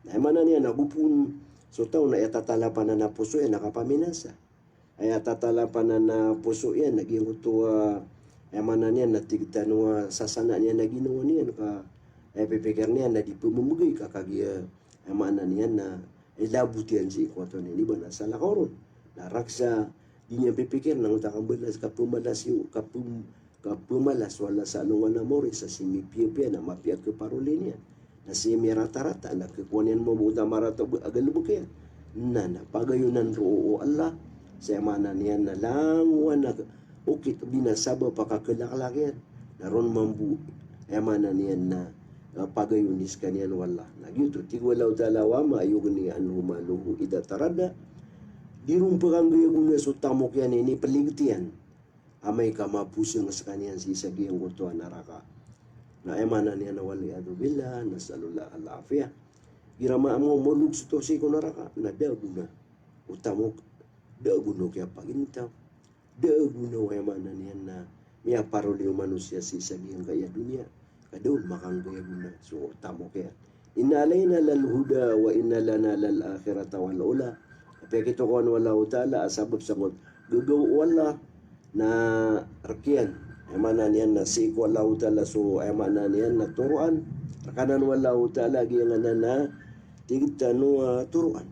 Na aya maana niyan na gopoon so taw na aya tatalapan anan a poso iyan na kapaminasa. Aya tatalapan anan a poso iyan na giyangkoto a, aya maana niyan na tig tano a sasanaan iyan a ginawa niyan ka, aya pipikir niyan na di pmamgay ka kagiya, aya maana niyan na ilabot iyan sii ko antonaa ini ba na salakaw ron. Na rakhs a di niyan pipikir na angkoto a kambalas, kapmalas iyo, kapm-, kapmalas o Allah sa alongan a maori sa sii mipiyapiya na mapiya a khaparoli niyan. Na sii miratarata na khakowa niyan mambo oto a marata a galbk iyan. Na, na pagayonan roo o Allah sa aya maana niyan na langowan a okit o di na sabap a kakhlaklak iyan. Na ron mambo, aya maana niyan na, ah, pagayoni skaniyan o Allah. Na giyoto, tig o Allahu Ta'ala, "Wa ma yughni anhu maluhu idha taradda." Di ron pkhanggay a gona so tamok iyan a inipeligit iyan amay ka mapasang skaniyan sii sa giyangkoto a naraka. Na aya maana niyan na wal iyadhu billah, nas'alullaha al-afiyah. Igira ma-, mo-, molog so taw sii ko naraka, na da a gona o tamok, da a gona o kiyapagintaw, da a gona o, aya maana niyan na miyaparoli o manosiya sii sa giyangkaya doniya. Ka da on makanggay a gona so tamok iyan. Inna alayna lal huda wa inna lana lal akhirata wal ula. Apiya kitokawan o Allahu Ta'ala a sabap sa gagaw o Allah na rk iyan, aya maana niyan na sii ko Allahu Ta'ala so, aya maana niyan na toroan, rkanan o Allahu Ta'ala a giyangkanan na tig tano a toroan.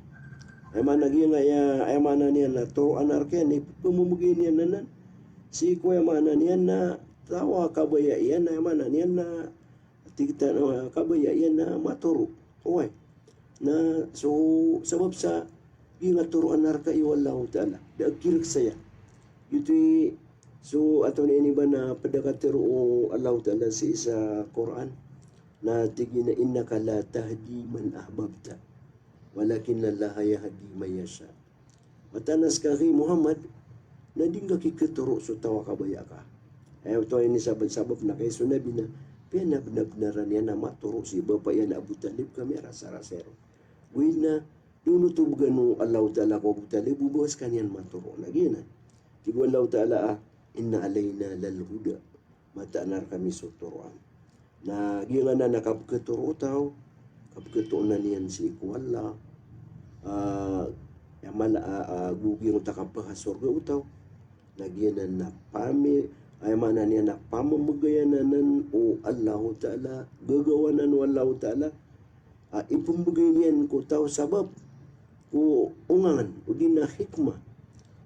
Aya maana giyangkaya, aya maana niyan na toroan a rk iyan, ipmmbgay niyan anan sii ko, aya maana niyan na taw a kabaya iyan, aya maana niyan na tig tano a kabaya iyan na matoro. Oway. Na so sabap sa giyangkaya toroan a rk iyan o Allahu Ta'ala, da a kirk saya. Giyoto i so, antonaa ini ba na pd a katharo o Allahu Ta'ala sii sa Qur'an, na tig iyan a, "Innaka la tahdi man ahbabta, walakinnallaha yahdi man yasha." Mataan a ska, hay Muhammad, na di ngka kikhatoro so taw a kabaya ka. Aya oto a inisabnsabap na kay so Nabi na, piyabnabnar iyan a matoro si bapa iyan a Abu Talib ka miyarasarasay ron. Gowani na, da on oto bgan o Allahu Ta'ala ko Abu Talib o ba skaniyan matoro. Na giyanan. Tig o Allahu Ta'ala a, "Inna alayna lal huda." Mataan a rkami so toroan. Na giyangkanan a kapkhatoro o taw, kapkhatoonan iyan sii ko Allah, ah, aya mala, ah, ah, go giyangkoto a kaphasorga o taw. Na giyanan na pami-, aya maana niyan na pamamagayan anan o Allahu Ta'ala, gagaw anan o Allahu Ta'ala, a ipmbgay niyan ko taw sabap ko ongangan, odi na hikmah.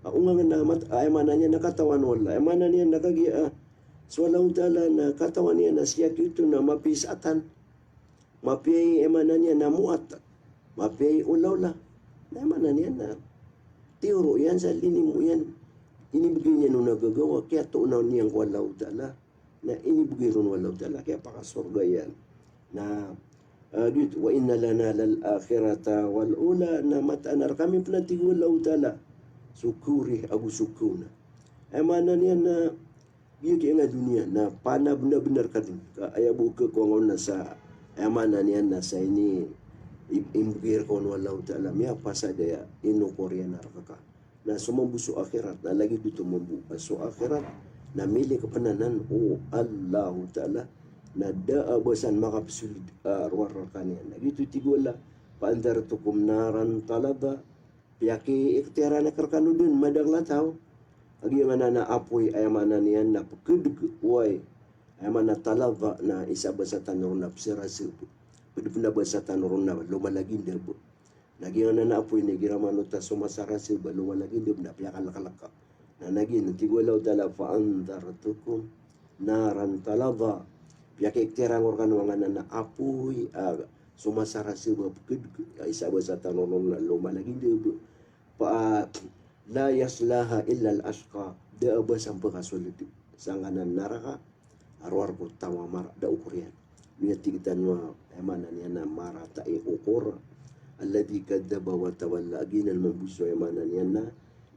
A ongangan na mat-, a aya maana niyan na katawan o Allah. Aya maana niyan na kagiya, ah, so Allahu Ta'ala na katawan iyan a siyaki oto na mapiya i satan. Mapiya i, aya maana niyan na muat. Mapiya i olaola. Na aya maana niyan na tiyoro iyan sa linimo iyan. Inibgay niyan on a gagaw a kiyatoonan iyan ko Allahu Ta'ala. Na inibgay ron o Allahu Ta'ala, kiyapakasorga iyan. Na, ah, giyoto, "Wa inna lana lal akhirata wal ula," na mataan a rkami pn, a tig o Allahu Ta'ala, so khaori ago so khaona. Aya maana niyan na, giya kiyanga doniya, na panabnabnar ka dn. Ka aya bo khakowa ngka on na sa, aya maana niyan na sa ini, i-, inibgay rka on o Allahu Ta'ala, miyapasad aya inokor iyan a rk ka. Na so mambo so akhirat, na lagid oto mambo a so akhirat, na milik pn anan o Allahu Ta'ala, na da a ba san makapsolid a rowar rkaniyan. Na giyoto i tig o Allah, "Fa andhartukum naran talazza," piyakiiktiyaran akn rkano dn madakl a taw a giyangkanan a apoy, aya maana niyan na pkdg, oway. Aya maana talazza na isa a basa tano ron na psarasb. Pd pn a basa tano ron na lomalagindab. Na giyangkanan a apoy na igira manoto a so masarasb a lomalagindab na piyakalklk. Na, na giyanan, tig o Allahu Ta'ala, "Fa andhartukum naran talazza." Piyakiiktiyaran ko rkano angkanan a apoy, ah, so masarasb a pkdg, ah, isa a basa tano ron na lomalagindab. Fa, ah, la yaslaha illal ashqa. Da a ba san pkasold sangkanan a naraka a rowar ko taw a marata i okor iyan. Miyatig tano a, aya maana niyan na marata i okor. Alladhi kadhdhaba wa tawalla. A giyanan mambo so, aya maana niyan na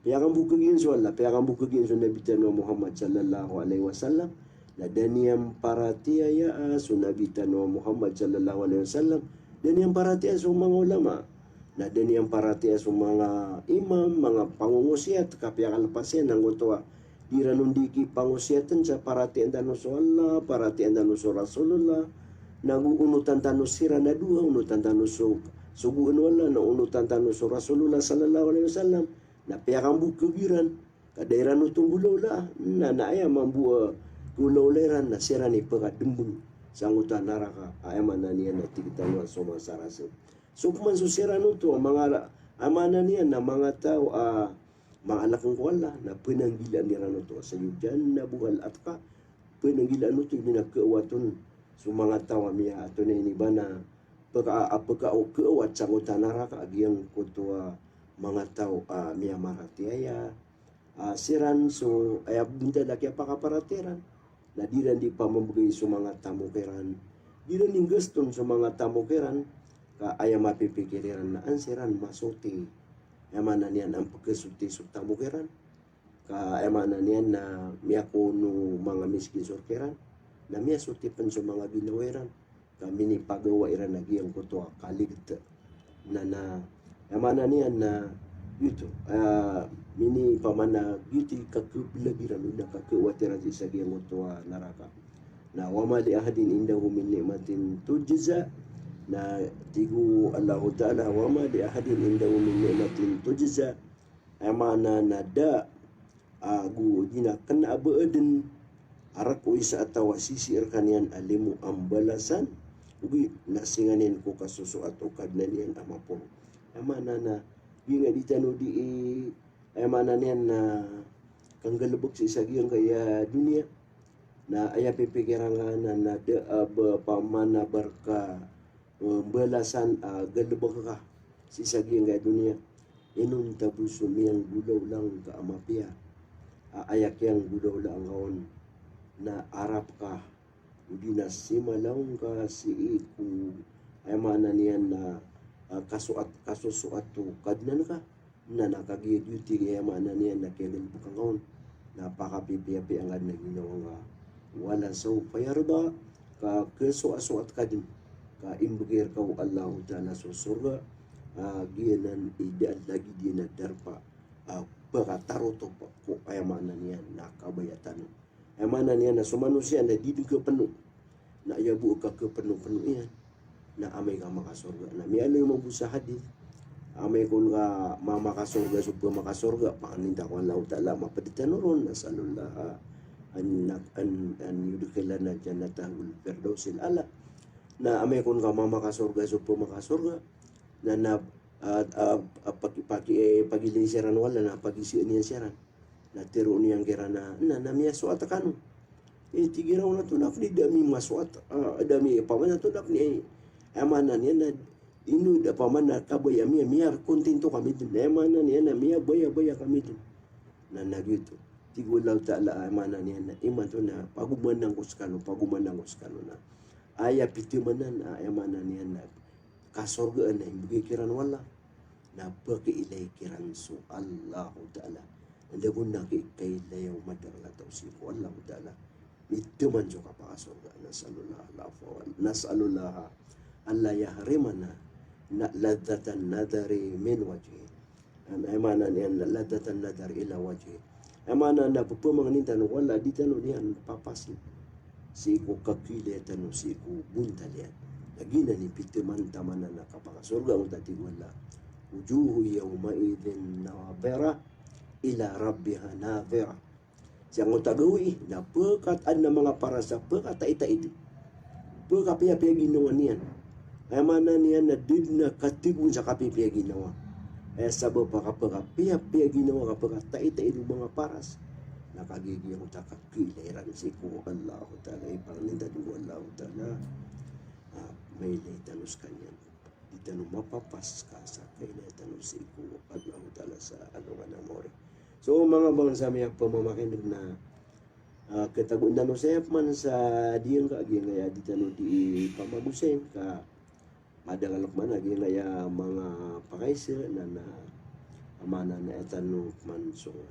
piyakambokag iyan so Allah, piyakambokag iyan so Nabi tano a Muhammad sallallahu alaihi wasallam. Na da niyan paratiyaya, ah, so Nabi tano a Muhammad sallallahu alaihi wasallam. Da niyan paratiyaya so manga ulama. Na da niyan paratiyaya so manga imam, manga pangongosiyat, ka piyakalpas iyan angkoto a di ran on di kipangosiyatn sa paratiyayaan tano so Allah, paratiyayaan tano so Rasulullah. Na go onotan tano siran a dowa, onotan tano so, sogoan o Allah, na onotan tano so Rasulullah sallallahu alaihi wasallam. Na piyakambokag iran. Ka da iran oto nggolawlaa. Na, na aya mambo a, ah, golawlaa iran na siran i pkadmbng sangkoto a naraka. Aya maana niyan na tig tano a so masarasb. So pman so siran oto a manga, aya maana niyan na manga taw a manga alkn ko Allah, na pnanggilaan iran oto, sayujannabuhal atqa. Pnanggilaan oto, odi na khaawat on so manga taw a miya, antonaa ini ba na pka, a pka, o khaawat sangkoto a naraka a giyangkoto a manga taw a miyamaratiyaya. Ah, siran so, aya bnda na kiyapakaparatiyaya iran. Na di ran di pamambgay so manga tamok iran. Di ran di nggaston so manga tamok iran. Ka aya mapipikir iran na an siran masoti. Aya maana niyan na an pkhasoti so tamok iran. Ka aya maana niyan na miyakono manga miskin so rk iran. Na miyasoti pn so manga ginawa iran. ka minipagawa iran a giyangkoto a kaligta. Na, na, aya maana niyan na, giyoto, ah, mini pamana giyoto i kakeblag iran, na kakewat iran sii sa giyangkoto a naraka. Na, "Wa ma li ahadin indahu min ni'matin tujza." Na, tig o Allahu Ta'ala, "Wa ma li ahadin indahu min ni'matin tujza." Aya maana na da a go di na kena a ba aden a rek o isa a taw a sisii rekaniyan a limo a mbalasan, ogaid na singa niyan ko kasosoat o Kadnan iyan a maporo. Aya maana na, giya nga di tano di i, aya maana niyan na kanggalebek sii sa giyangkaya doniya. Na aya pipikiran ka na, na da a ba pamana ba reka eh, mbalasan a galebek ka sii sa giyangkaya doniya. Inonta bo so miyanggolawla ngka a mapiya a aya kiyanggolawla ngka on na arap ka, odi na simalaw ngka sii ko, aya maana niyan na, ah, kasoat, kasosoat o Kadnan ka. Na, na kagiya giyoto i, aya maana niyan na kiyagalebek ngka on na pakapipiyapiya ngka den a ginawa ngka. Wala sawfa yarda, ka kesoasoat ka den ka imbegay reka o Allahu Ta'ala so sorga, ah, giyanan i da a lagid iyan a darpa, ah, pakatarotop ko, aya maana niyan na kabaya tano. Aya maana niyan na so manosiya na di den kapeno. Na aya bo a kakepeno-peno iyan na amay ka makasorga. Na miyaaloy mambo sa hadith, amay kon ka ma-, makasorga so pemakasorga, pangninta ko Allahu Ta'ala, maped tano ron, nas'alullaha an, an, an yudkhilana jannatahul firdausil a'la. Na amay kon ka ma-, makasorga so pemakasorga, na, na, ah, ah, ah, paki-, paki-, eh, pagilay siran o Allah, na pagisian iyan siran. Na teroon iyan kiran a, na, na miyasoat kano. Eh, tig iran a tonaa pn i da ami masoat, ah, da ami, pamana tonaa pn i, eh, aya maana niyan na, ino da pamana kabaya ami, miyakontento kami den. Aya maana niyan na miyabayabaya kami den. Na, na giyoto. Tig o Allahu Ta'ala, aya maana niyan na, imanto na, pagomanan ko sekano, pagomanan ko sekano na. Aya pitemanan, ah, aya maana niyan na, kasorgaan a imbegay kiran o Allah na pakailay kiran so Allahu Ta'ala. Anda bo na ki-, kailay o madakel a taw sii ko Allahu Ta'ala. Miteman so kapakasorga. Nas'alullaha al-afwa wa, nas'alullaha alla yahrimana na ladhatan nadhari min wajhi. Aya maana niyan na ladhatan nadhar ila wajhi. Aya maana na pepemangnin tano ko Allah, di tano niyan papasi sii ko kakiilay tano sii ko bontal iyan. Lagid anan i piteman tamanan a kapakasorga, oto a tig o Allah, "Wujuhun yawma'idhin nadhirah ila rabbiha nadhirah." Sangkoto a gawii na pekatadn a manga paras a pekataitaid, pekapiyapiya ginawa niyan. Aya maana niyan na da dn a katigon sa kapipiya ginawa. Aya sabap a kapekapiyapiya ginawa, kapekataitaid o manga paras. Na kagiya giyangkoto a kakiilay iran sii ko Allahu Ta'ala, ipangnin tano ko Allahu Ta'ala a mailay tano sekaniyan. Di tano mapapas ka sa kailay tano sii ko Allahu Ta'ala sa alongan a maori. So, manga bangsa mi a pamamakineg na, ah, ketagoan tano saya pman sa diyangka, giyangkaya di tano di pamagosayin ka madakel pman a giyangkaya manga pakaisa na, na aya maana na aya tano pman songan.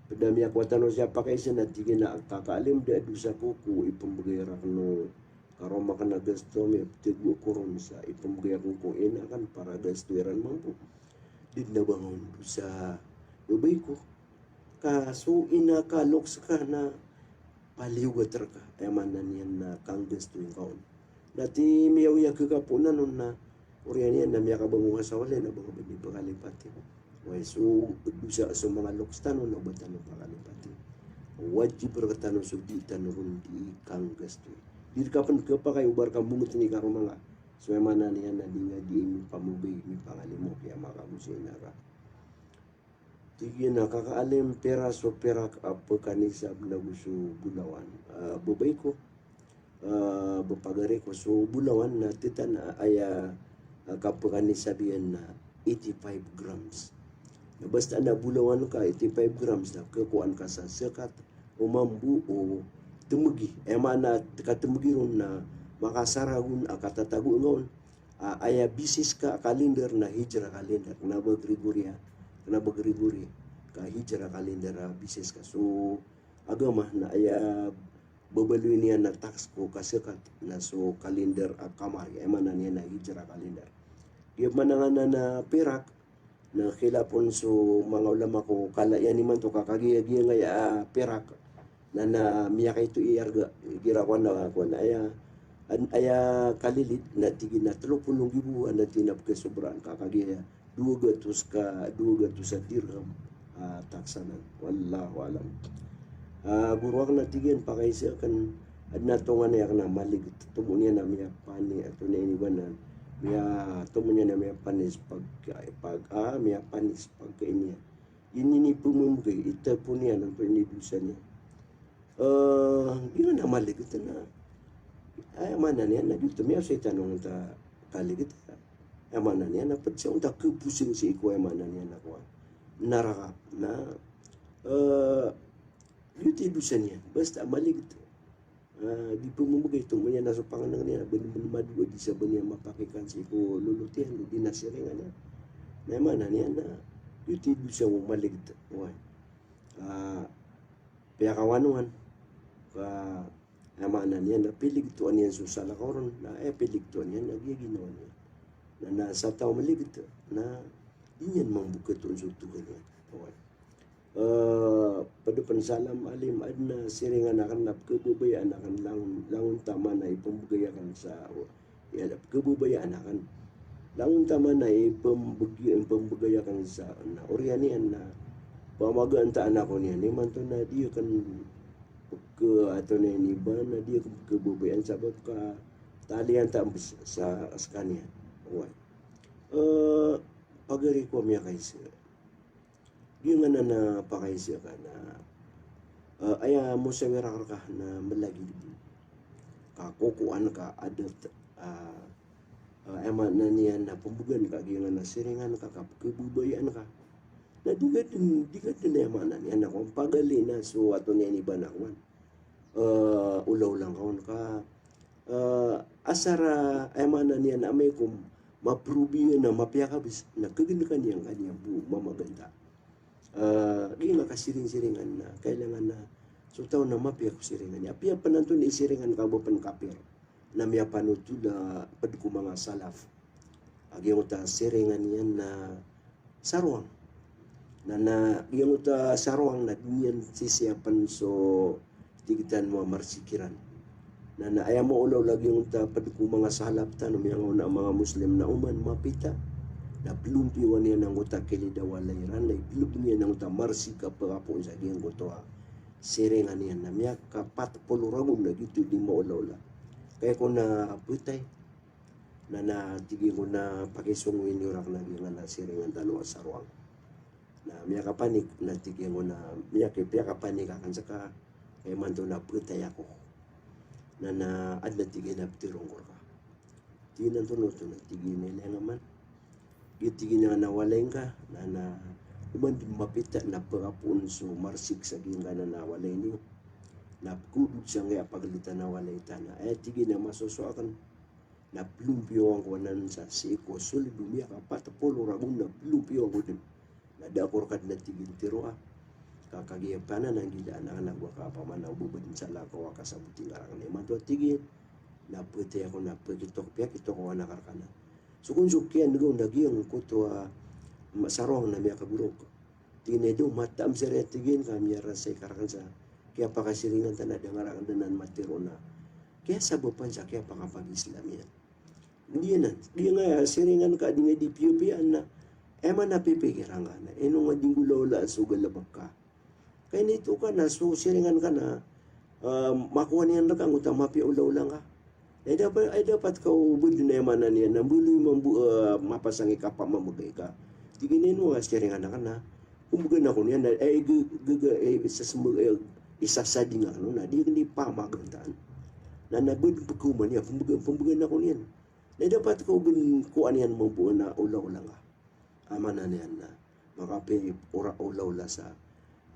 Ped a miyakowa tano saya pakaisa na tig iyan a kakaalim, da a dosa ko ko ipembegay rakn o karoma akn a gasto, miyapeteg ko ron sa ipembegay akn ko ina akn para gasto iran mambo. Di dn a ba ngka on dosa, babay ko. Ka so ina ka, loks ka na paliyogat rka, aya maana niyan na kanggasto ingka on. Na ti miyaoyag ka kapoon anon na oriyan iyan na miyakabango ka sa walay na ba ngka ba di pakalipati. Oway, so dosa so manga loks tano na ba tano pakalipati. Wajib rktano so di tano ron di kanggasto. Di rka pn khapakay o ba rka mbongetn i karoma ngka. So aya maana niyan na di nga di mipamabay, mipangalimo, kiya makagosayin ka. Tig iyan a kakaalim, pira so pirak a pekanisab nago so bolawan. Ah, babay ko, ah, ba pagari ko, so bolawan na tetan a aya, ah, kapekanisab iyan na eighty-five grams. Na basta na bolawan ka eighty-five grams na kekowaan ka sa zakat o mambo o temegi. Aya maana ka temegi ron na makasaragon a katatago ngka on. Ah, aya bisis ka a kalender na Hijra kalender, kena ba Gregoria, kena ba Gregory, ka Hijra kalender a bisis ka. So agama na aya babaloy niyan a tax ko kazakat na so kalendar a qamari, aya maana niyan na hijra calendar. Giya pman a ngana na pirak, na khilaf on so manga ulama ko kala iyan imanto ka kagiya giya ngaya a pirak na, na miyakaito i arga, igira kowan na kowan aya, an-, aya kalilid na tig iyan a telo polo nggibo, na tig iyan a pkhasobraan ka kagiya dowa gatos ka, dowa gatos a dirham a tax anan. Wallahu alam. A, goro akn, na tig iyan, pakaiza akn, adn a tonganay akn a maligt, tomo niyan a miyapani, ato na ini banan, miya, tomo niyan a miyapani sa pag, pag, a, miyapani sa pagkain iyan. Ini, ini pmmbgay, itapon iyan anto ini dosa niyan. E, giyanan a maligt na, aya maana niyan na giyoto, miyasoy tano ta kaligta. Aya maana niyan na pd sa onta khaposing sii ko, aya maana niyan na kowan, naraka. Na, e, giyoto i dosa niyan, basta maligt. A, di pmmbgay, tomo niyan a so pangnngkn iyan a bn, bn madowa di sa bn iyan mapakikan sii ko lolot iyan, di na siringan iyan. Na aya maana niyan na giyoto i dosa o maligt. Oway. A, piyakawan on ka, aya maana niyan na piligtoan iyan so salakaw ron, na aya piligtoan iyan na giya ginawa niyan. Na, na sa taw a maligt na di niyan mambokat on so tohan iyan. Oway. E, pd pn sa alam alim, adn a siringan akn na pkhababayaan akn langon, langon taman a ipmbgay akn sa, o, iya, pkhababayaan akn. Langon taman a ipmbgay, ipmbgay akn sa, na oriyan iyan na pamagantaan ako niyan imanto na di akn pkha, ato na ini ba, na di akn pkhababayaan sabap ka talian ta mbs sa, skaniyan. Oway. E, pagari ko a miyakaiza. Giyanan a pakaiza ka na, e, aya mosawira rka na mlagid ka kokowan ka adat, a, a, aya maana niyan na pmbgan ka giyanan a siringan ka, ka pkhababayaan ka. Na di ka dn, di ka dn, aya maana niyan na kowan, pagali na so ato niyan i bana kowan. E, olaola ngka on ka, e, asar a, aya maana niyan na amay ko maprobiya na mapiya ka bs, na khagnkan iyan ka niyan bo mamaganta. E, di nga kasiringsiringan na, kailangan na so taw na mapiya ko siringan iyan. Apiya pn antonaa i siringan ka ba pn kapir, na miyapanotol a pd ko manga salaf a giyangkoto a siringan iyan na sarowang. Na, na giyangkoto a sarowang na di niyan sisiyapn so tig tano a marsik iran. Na, na aya maolaola giyangkoto a pd ko manga salaf tano, miyangaoona a manga Muslim na oman mapita, na plompiyowan iyan angkoto a kilid a walay iran, na iplb iyan angkoto a marsik a pkapoon sa giyangkoto a siringan iyan, na miyakapat polo ragon na giyoto di maolaola. Kay ko na ptay, na, na tig iyan ko na pakisongowi niyo rakn a giyanan a siringan tano a sarowang. Na miyakapanik, na tig iyan ko na miyaki, piyakapanik akn ska, ka imanto na ptay ako. Na, na adn a tig iyan a ptharoon ko rka. Tig iyan antonaa oto, na tig iyan a ilay ngka man. Giya tig iyan a walay ngka, na, na oman dn mapita na pkapoon so marsik sa giyangkanan a walay niyo. Na pkhaodod sangkaya pagltan a walay ta na, aya tig iyan a masoso akn na plompiyowan ko anan sa sii ko solid o miyakapat polo ragon na plompiyowan ko dn. Na da ako rka dn a tig iyan tharoa. Ka kagiya pn a nggilaan akn a go ka pamana o bo ba dn salakaw a kasaboti ngka rakn imanto a tig iyan. Na ptay ako na pkitok, piyakitokawan akn rka na. So kon so kiyan'g on na giyangkoto a, ma-, sarowang na miyakagorok. Tig iyan a, "Ino, mataam sa ri," tig iyan, "ka miyarasay ka rakn sa kiyapakasiringan ta na da nga rakn dn a matharo na kiyasabapan sa kiyapakapag-Islam iyan." Giyanan, di nga siringan ka, di nga di piyapiyaan na, aya maana pipikiran ka na, ino nga di nggolaola so galbk ka. Ka initoon ka na so siringan ka na, ah, makowa niyan rka angkoto a mapiya olaola ngka. Ay dapat, ay dapat ka o bd na, aya maana niyan na mbaloy mambo, ah, mapasang i kapamamgay ka. Tig iyan a ino nga siringan ka na, pmbgan ako niyan na, ay g-, g-, g-, ay sasmbag, ay isasading ako na, di, di pamagantaan. Na, na bd pkhaoma niyan, pmbgan, pmbgan ako niyan. Na dapat ko bn ko aniyan mambo na olaola ngka. Aya maana niyan na makapiya i ora olaola sa,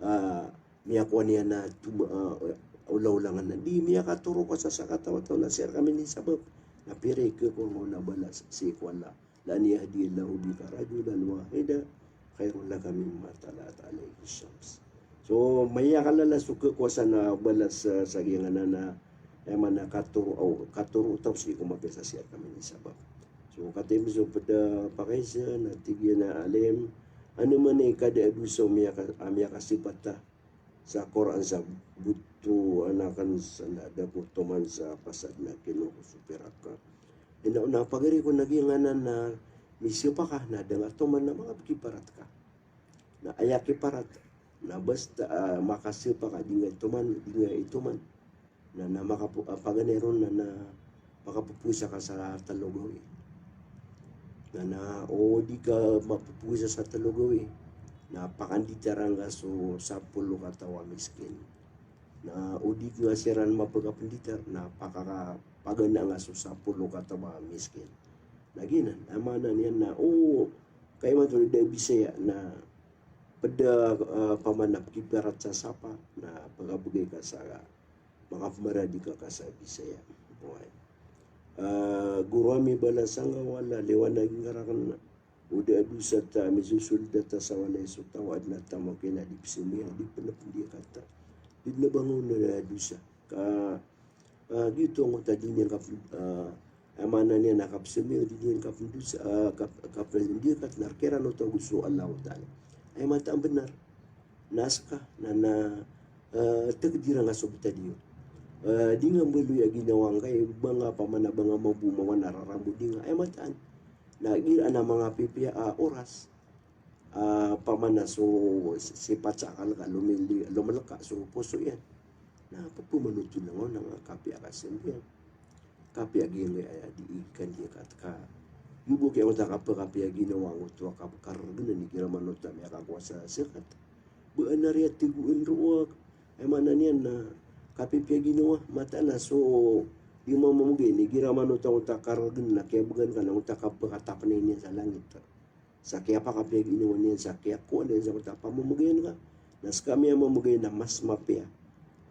ah, miyakowa niyan a toma-, ah, olaola ngka na di miyakatharo ka sa sakataw a taw na sii rka minisabap. Na pira i khakowa ngka on a balas sii ko Allah. "La an yahdiyallahu bika rajulan wahida khairun laka mimma tala'at alayhi shams." So, mayakalala so kekuasaan a balas sa, sa giyanan a, aya maana, katoro, aw, katoro taw sii ko mapiya sa siyar kami ini sabap. So, katii so ped a pakaiza na tig iyan a alim, ano man i kada a dosa a miyaka-, a miyakasipat ta sa Qur'an sa boto a anakan sa na da ko toman sa pasad na kino ko so pirak ka. Ino na pagari ko na giyanan a misiyopa ka na da nga toman na manga pkiparat ka. Na aya kiparat, na basta, ah, makasiyopa ka di nga itoman, di nga itoman. Na, na makapu-, ah, paganay ron na, na makapopowasa ka sa telo gawii. Na, na o di ka mapopowasa sa telo gawii, na pakanditar angka so sapolo kataw a miskin. Na o di nga siran mapakapnditar, na pakaka-, pagana angka so sapolo kataw a miskin. Na giyanan, aya maana niyan na, o, kaimanto da bisaya na ped a, ah, pamana pkiparat sa sapa, na pagabegay ka sa, makapmaradi ka ka sa bisaya. Oway. Ah, goro ami, balas angka wala, liwanagi ngka raken o da a dosa ta, misosold a ta sa walay so taw a aden a tamok iyan a di psemiyan, di pn a pndiyakat ta. Di dn a ba nga on a dosa. Ka, ah, giyoto angkoto a di niyan kap-, ah, aya maana niyan a kapsemiyan, di niyan kapndosa, ah, kap-, kapndiyakat na rk iran oto ago so Allahu Ta'ala. Aya mataan bnar. Na ska, na, na, eh, takdir angka so btad iyo. Eh, di nga mbaloy a ginawa ngka, eh, ba nga pamana ba nga mambo, mamana rarambod, di nga, aya mataan. Na igira na manga pipiya a oras, ah, pamana so si-, sipat sa akal ka, lomili-, lomalka so poso iyan. Na pphomanoto na nga on a kapiya ka sambiyan. Kapiya giyangkaya di ikandiyakat ka. Iyo bo kiyangkoto a kapakapiya ginawa angkoto a kapkargn igira manoto a miyakakowa sa zakat. Ba ana riya tigoon roo a, aya maana niyan na kapipiya ginawa, mataan a so di mamamgay igira manoto angkoto a kargn na kiyabgan ka na angkoto a kapakatapnay niyan sa langit. Sa kiyapakapiya ginawa niyan, sa kiyakowa niyan sa angkoto a pamamgayan ka. Na ska miyamamgay na mas mapiya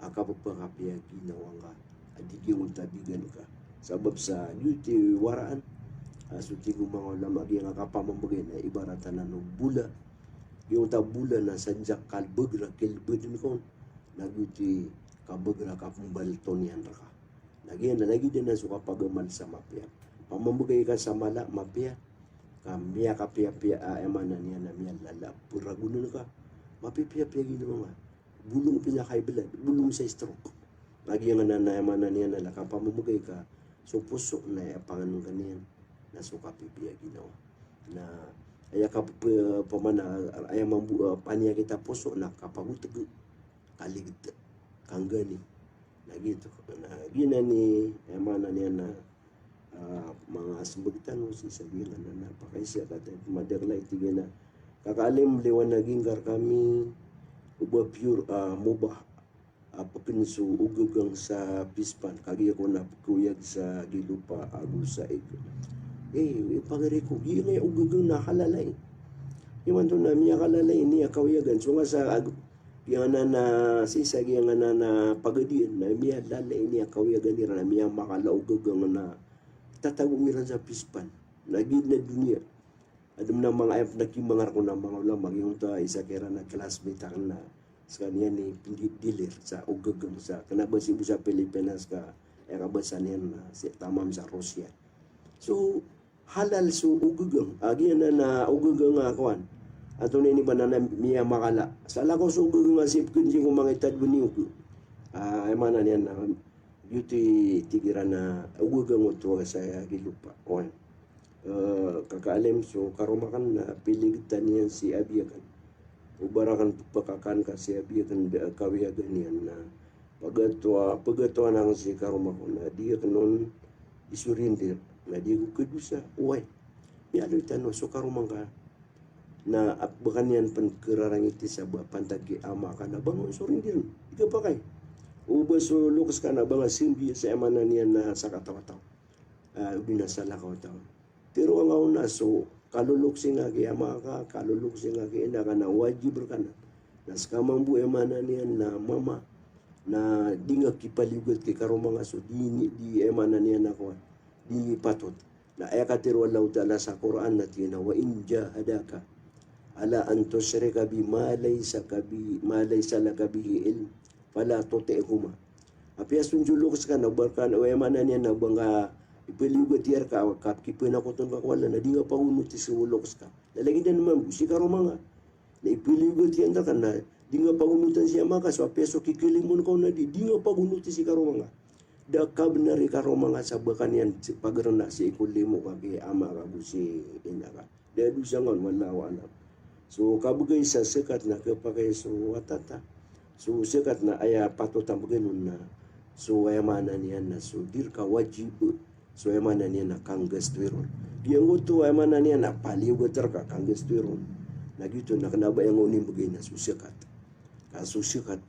a kapakapiya ginawa ngka a di giyangkoto a bigan ka. Sabap sa giyoto i waraan, ah, so tig o manga ulama, giyangkai a kapamamgay na ibarat anan o bola. Giyangkoto a bola na sadn sa kalbgr a kilbdn ka on, na giyoto i kabgr a kapmbalto niyan rka. Na giyanan, lagid anan so kapagamal sa mapiya. Pamamgay ka sa mala, mapiya. Ka miyakapiyapiya a, aya maana niyan na miyalala a pragonan ka. Mapipiyapiya ginawa ngka. Bolong pinakaiblad, bolong sa stroke. Na giyanan, aya maana niyan na kapamamgay ka so poso na aya pangnngkn iyan na so kapipiya ginawa. Na aya kap-, pamana, aya mambo, ah, paniyakit a poso na kapagotg, kaligd, kanggani. Na giyoto. Na giyanan i, aya maana niyan na, ah, manga smbag tano sii sa giyanan a pakaisa ka, ta madakl a tig iyan a, kaka alim, liwanagi ngka rkami o ba pure, ah, mubah a pkn so ogagang sa pispan, kagiya ko na pkoyag sa gilopa ago sa ig. Eh, pagari ko, giyangkai a ogagang na halal ai. Imanto na miyakalal ai, ini a kawiyagan. So nga sa ag-, giyanan a, sii sa giyanan a pagadian, na miyalal ai, ini a kawiyagan iran, na miyamakala a ogagang na tatago iran sa pispan. Na giya na doniya. Adn a manga aya pn a kimangar ko na manga ulama, giyoto a isa kiran a classmate akn na skaniyan i pndilir sa ogagang sa, kna ba sii bo sa Pilipinas ka, aya kabasa niyan na sii tamam sa Russia. So, halal so ogagang, a giyanan a ogagang a kowan. Antonaa ini ba na miyamakala. Salakaw so ogagang a sii pkn sii ko manga itad bo niyo ko. Ah, aya maana niyan na, giyoto i tig iran a ogagang oto a sa gilopa. Kowan. Eh, kaka alim, so karoma akn na piligtan iyan si abi akn. O ba rakn pphakakan ka si abi akn da a kawiyagan iyan na pagatowa, pagatowan akn si karoma ko na di akn on i-surrender. Na di ako kadosa. Oway. Miyaaloy tano so karoma ngka na ap-, ba ka niyan pn krarangiti sa ba pantag ki ama ka na ba nga on surrender. Di ka pakay. O ba so loks ka na ba nga sambi sa aya maana niyan na sakataw a taw. Ah, odi na salakaw a taw. Tharoa ngka on a so kaloloksi ngka ki ama ka, kaloloksi ngka ki ina ka na wajib rka nan. Na ska mambo, aya maana niyan na mama, na di ngka kipaliyogat ki karoma ngka so di ni, di, aya maana niyan na kowan, di patot. Na aya katharo o Allahu Ta'ala sa Qur'an na tig iyan a, "Wa in jahadaka ala an tushrika bi ma laysa ka bi, ma laysa laka bihi ilm, fala tuti'huma. Apiya so njolok ska na ba ka, aya maana niyan na ba nga ipaliyogat iyan rka ka kipanakoton ka ko Allah na di nga pagonoti so olok ska. Na lagid anan mambo si karoma nga. Na ipaliyogat iyan rka na di nga pagonotan si ama ka, so apiya so kikalimoon ka on na di, di nga pagonoti si karoma nga. Da kabnar i karoma nga sa ba ka niyan si pagrna sii ko limo ka ki ama ka ago si ina ka. Da dosa nga on, wallahu a'lam. So kabgay sa zakat na khapakay so wata ta. So zakat na aya patot a bgan on na, so aya maana niyan na so di rka wajib. So aya maana niyan na kanggastoy ron. Giyangkoto aya maana niyan na paliyogat rka, kanggastoy ron. Na giyoto na kna ba aya nga on i mbgay na so zakat. Ka so zakat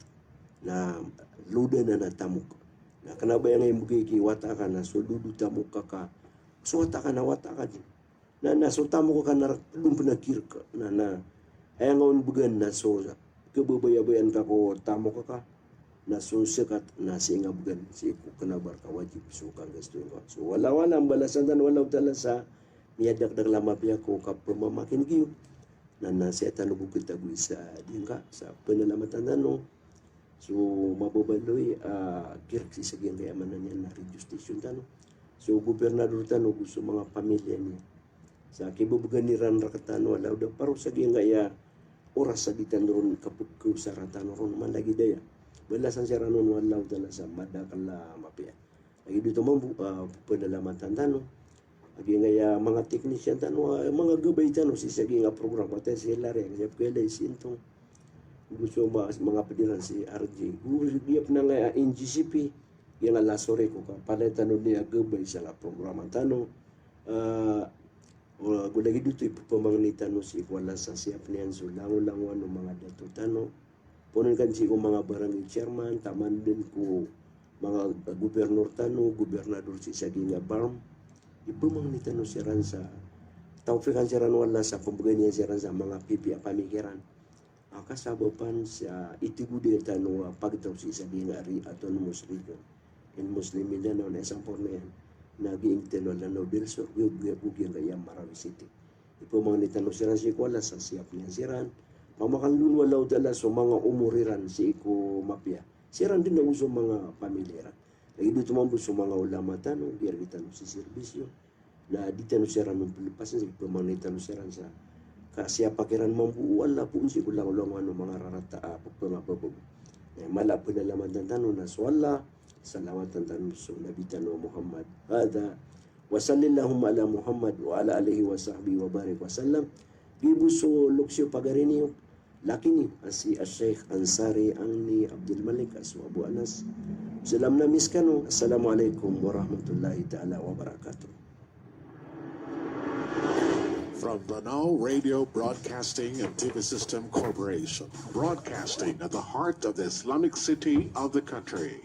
na lodan anan a tamok. Na kna ba aya nga i mbgay ki wata ka na so lodo tamok ka ka. So wata ka na wata ka di. Na, na so tamok ka na rk-, lomp na kirk. Na, na aya nga on bgan na so khababayabayaan ka ko tamok ka. Na so zakat na sii nga bgan, sii ko kna ba rka wajib so kanggastoy ka. So wallahu a'lam, balasan tano o Allahu Ta'ala sa miyadakdakl a mapiya ko kapmamakinig iyo. Na, na sii tano bo khatagoy sa dingka, sa pnalamatan tano. So mababaloy a kirk sii sa giyangkaya maana niyan na radio station tano. So gobernador tano ago so manga pamilya niyan. Sa kibabgan iran rktano a law da paro sa giyangkaya oras a di tano ron kapkhaosara tano ron man lagid aya. Balasan siran on o Allahu Ta'ala sa madakl a mapiya. Lagid oto mambo, ah, pnalamatan tano a giyangkaya manga technician tano, ah, manga gabay tano sii sa giyangkaya program, wata si Larry, a giyangkaya pkhailay si Intong. Go so ma-, manga pd iran si R J. Go giyangkaya pn angkaya N G C P, giyangkaya lasori ko kapalaya tano niyan a gabay sa la programa tano. Ah, ah, go lagid oto i pphamangni tano sii ko Allah sa siyap niyan so langolangowan o manga dato tano. Poon kan sii ko manga barangay chairman, taman dn ko manga gobernor tano, gobernador sii sa giyangkaya BARMM. Iphamangni tano siran sa tawfiqan siran o Allah sa pmbgan iyan siran sa manga pipiya a pamikiran a kasabapan sa itigoday tano a pagtaw sii sa giyangkaya Autonomous Region in Muslim Mindanao na aya samporna iyan na giyangkaya Lanao del Sur, giyangkaya Marawi City. Iphamangni tano siran sii ko Allah sa siyap niyan siran, pamakalon o Allahu Ta'ala so manga omor iran sii ko mapiya. Siran dn ago so manga pamilya iran. Lagid oto mambo so manga ulama tano, giyangkai tano si serbisyo. Na di tano siran on plpas, iphamangni tano siran sa kasiyapak iran mambo o Allah poon sii ko langolangowan o manga rarata a pphangapapag. Na mala a pnalamatan tano na so Allah, salamatan tano so Nabi tano Muhammad. Hadha. Wa sallallahumma ala Muhammad wa ala alihi wa sahbihi wa barik wa sallam. Giya bo so loks iyo, pagari niyo, laki niyo a si Sheikh Ansari Angni Abdul Malik, a so Abu Anas. Salam na miskano. Assalamu alaikum warahmatullahi ta'ala wabarakatuh. From Lanao Radio Broadcasting and T V System Corporation, broadcasting at the heart of the Islamic city of the country.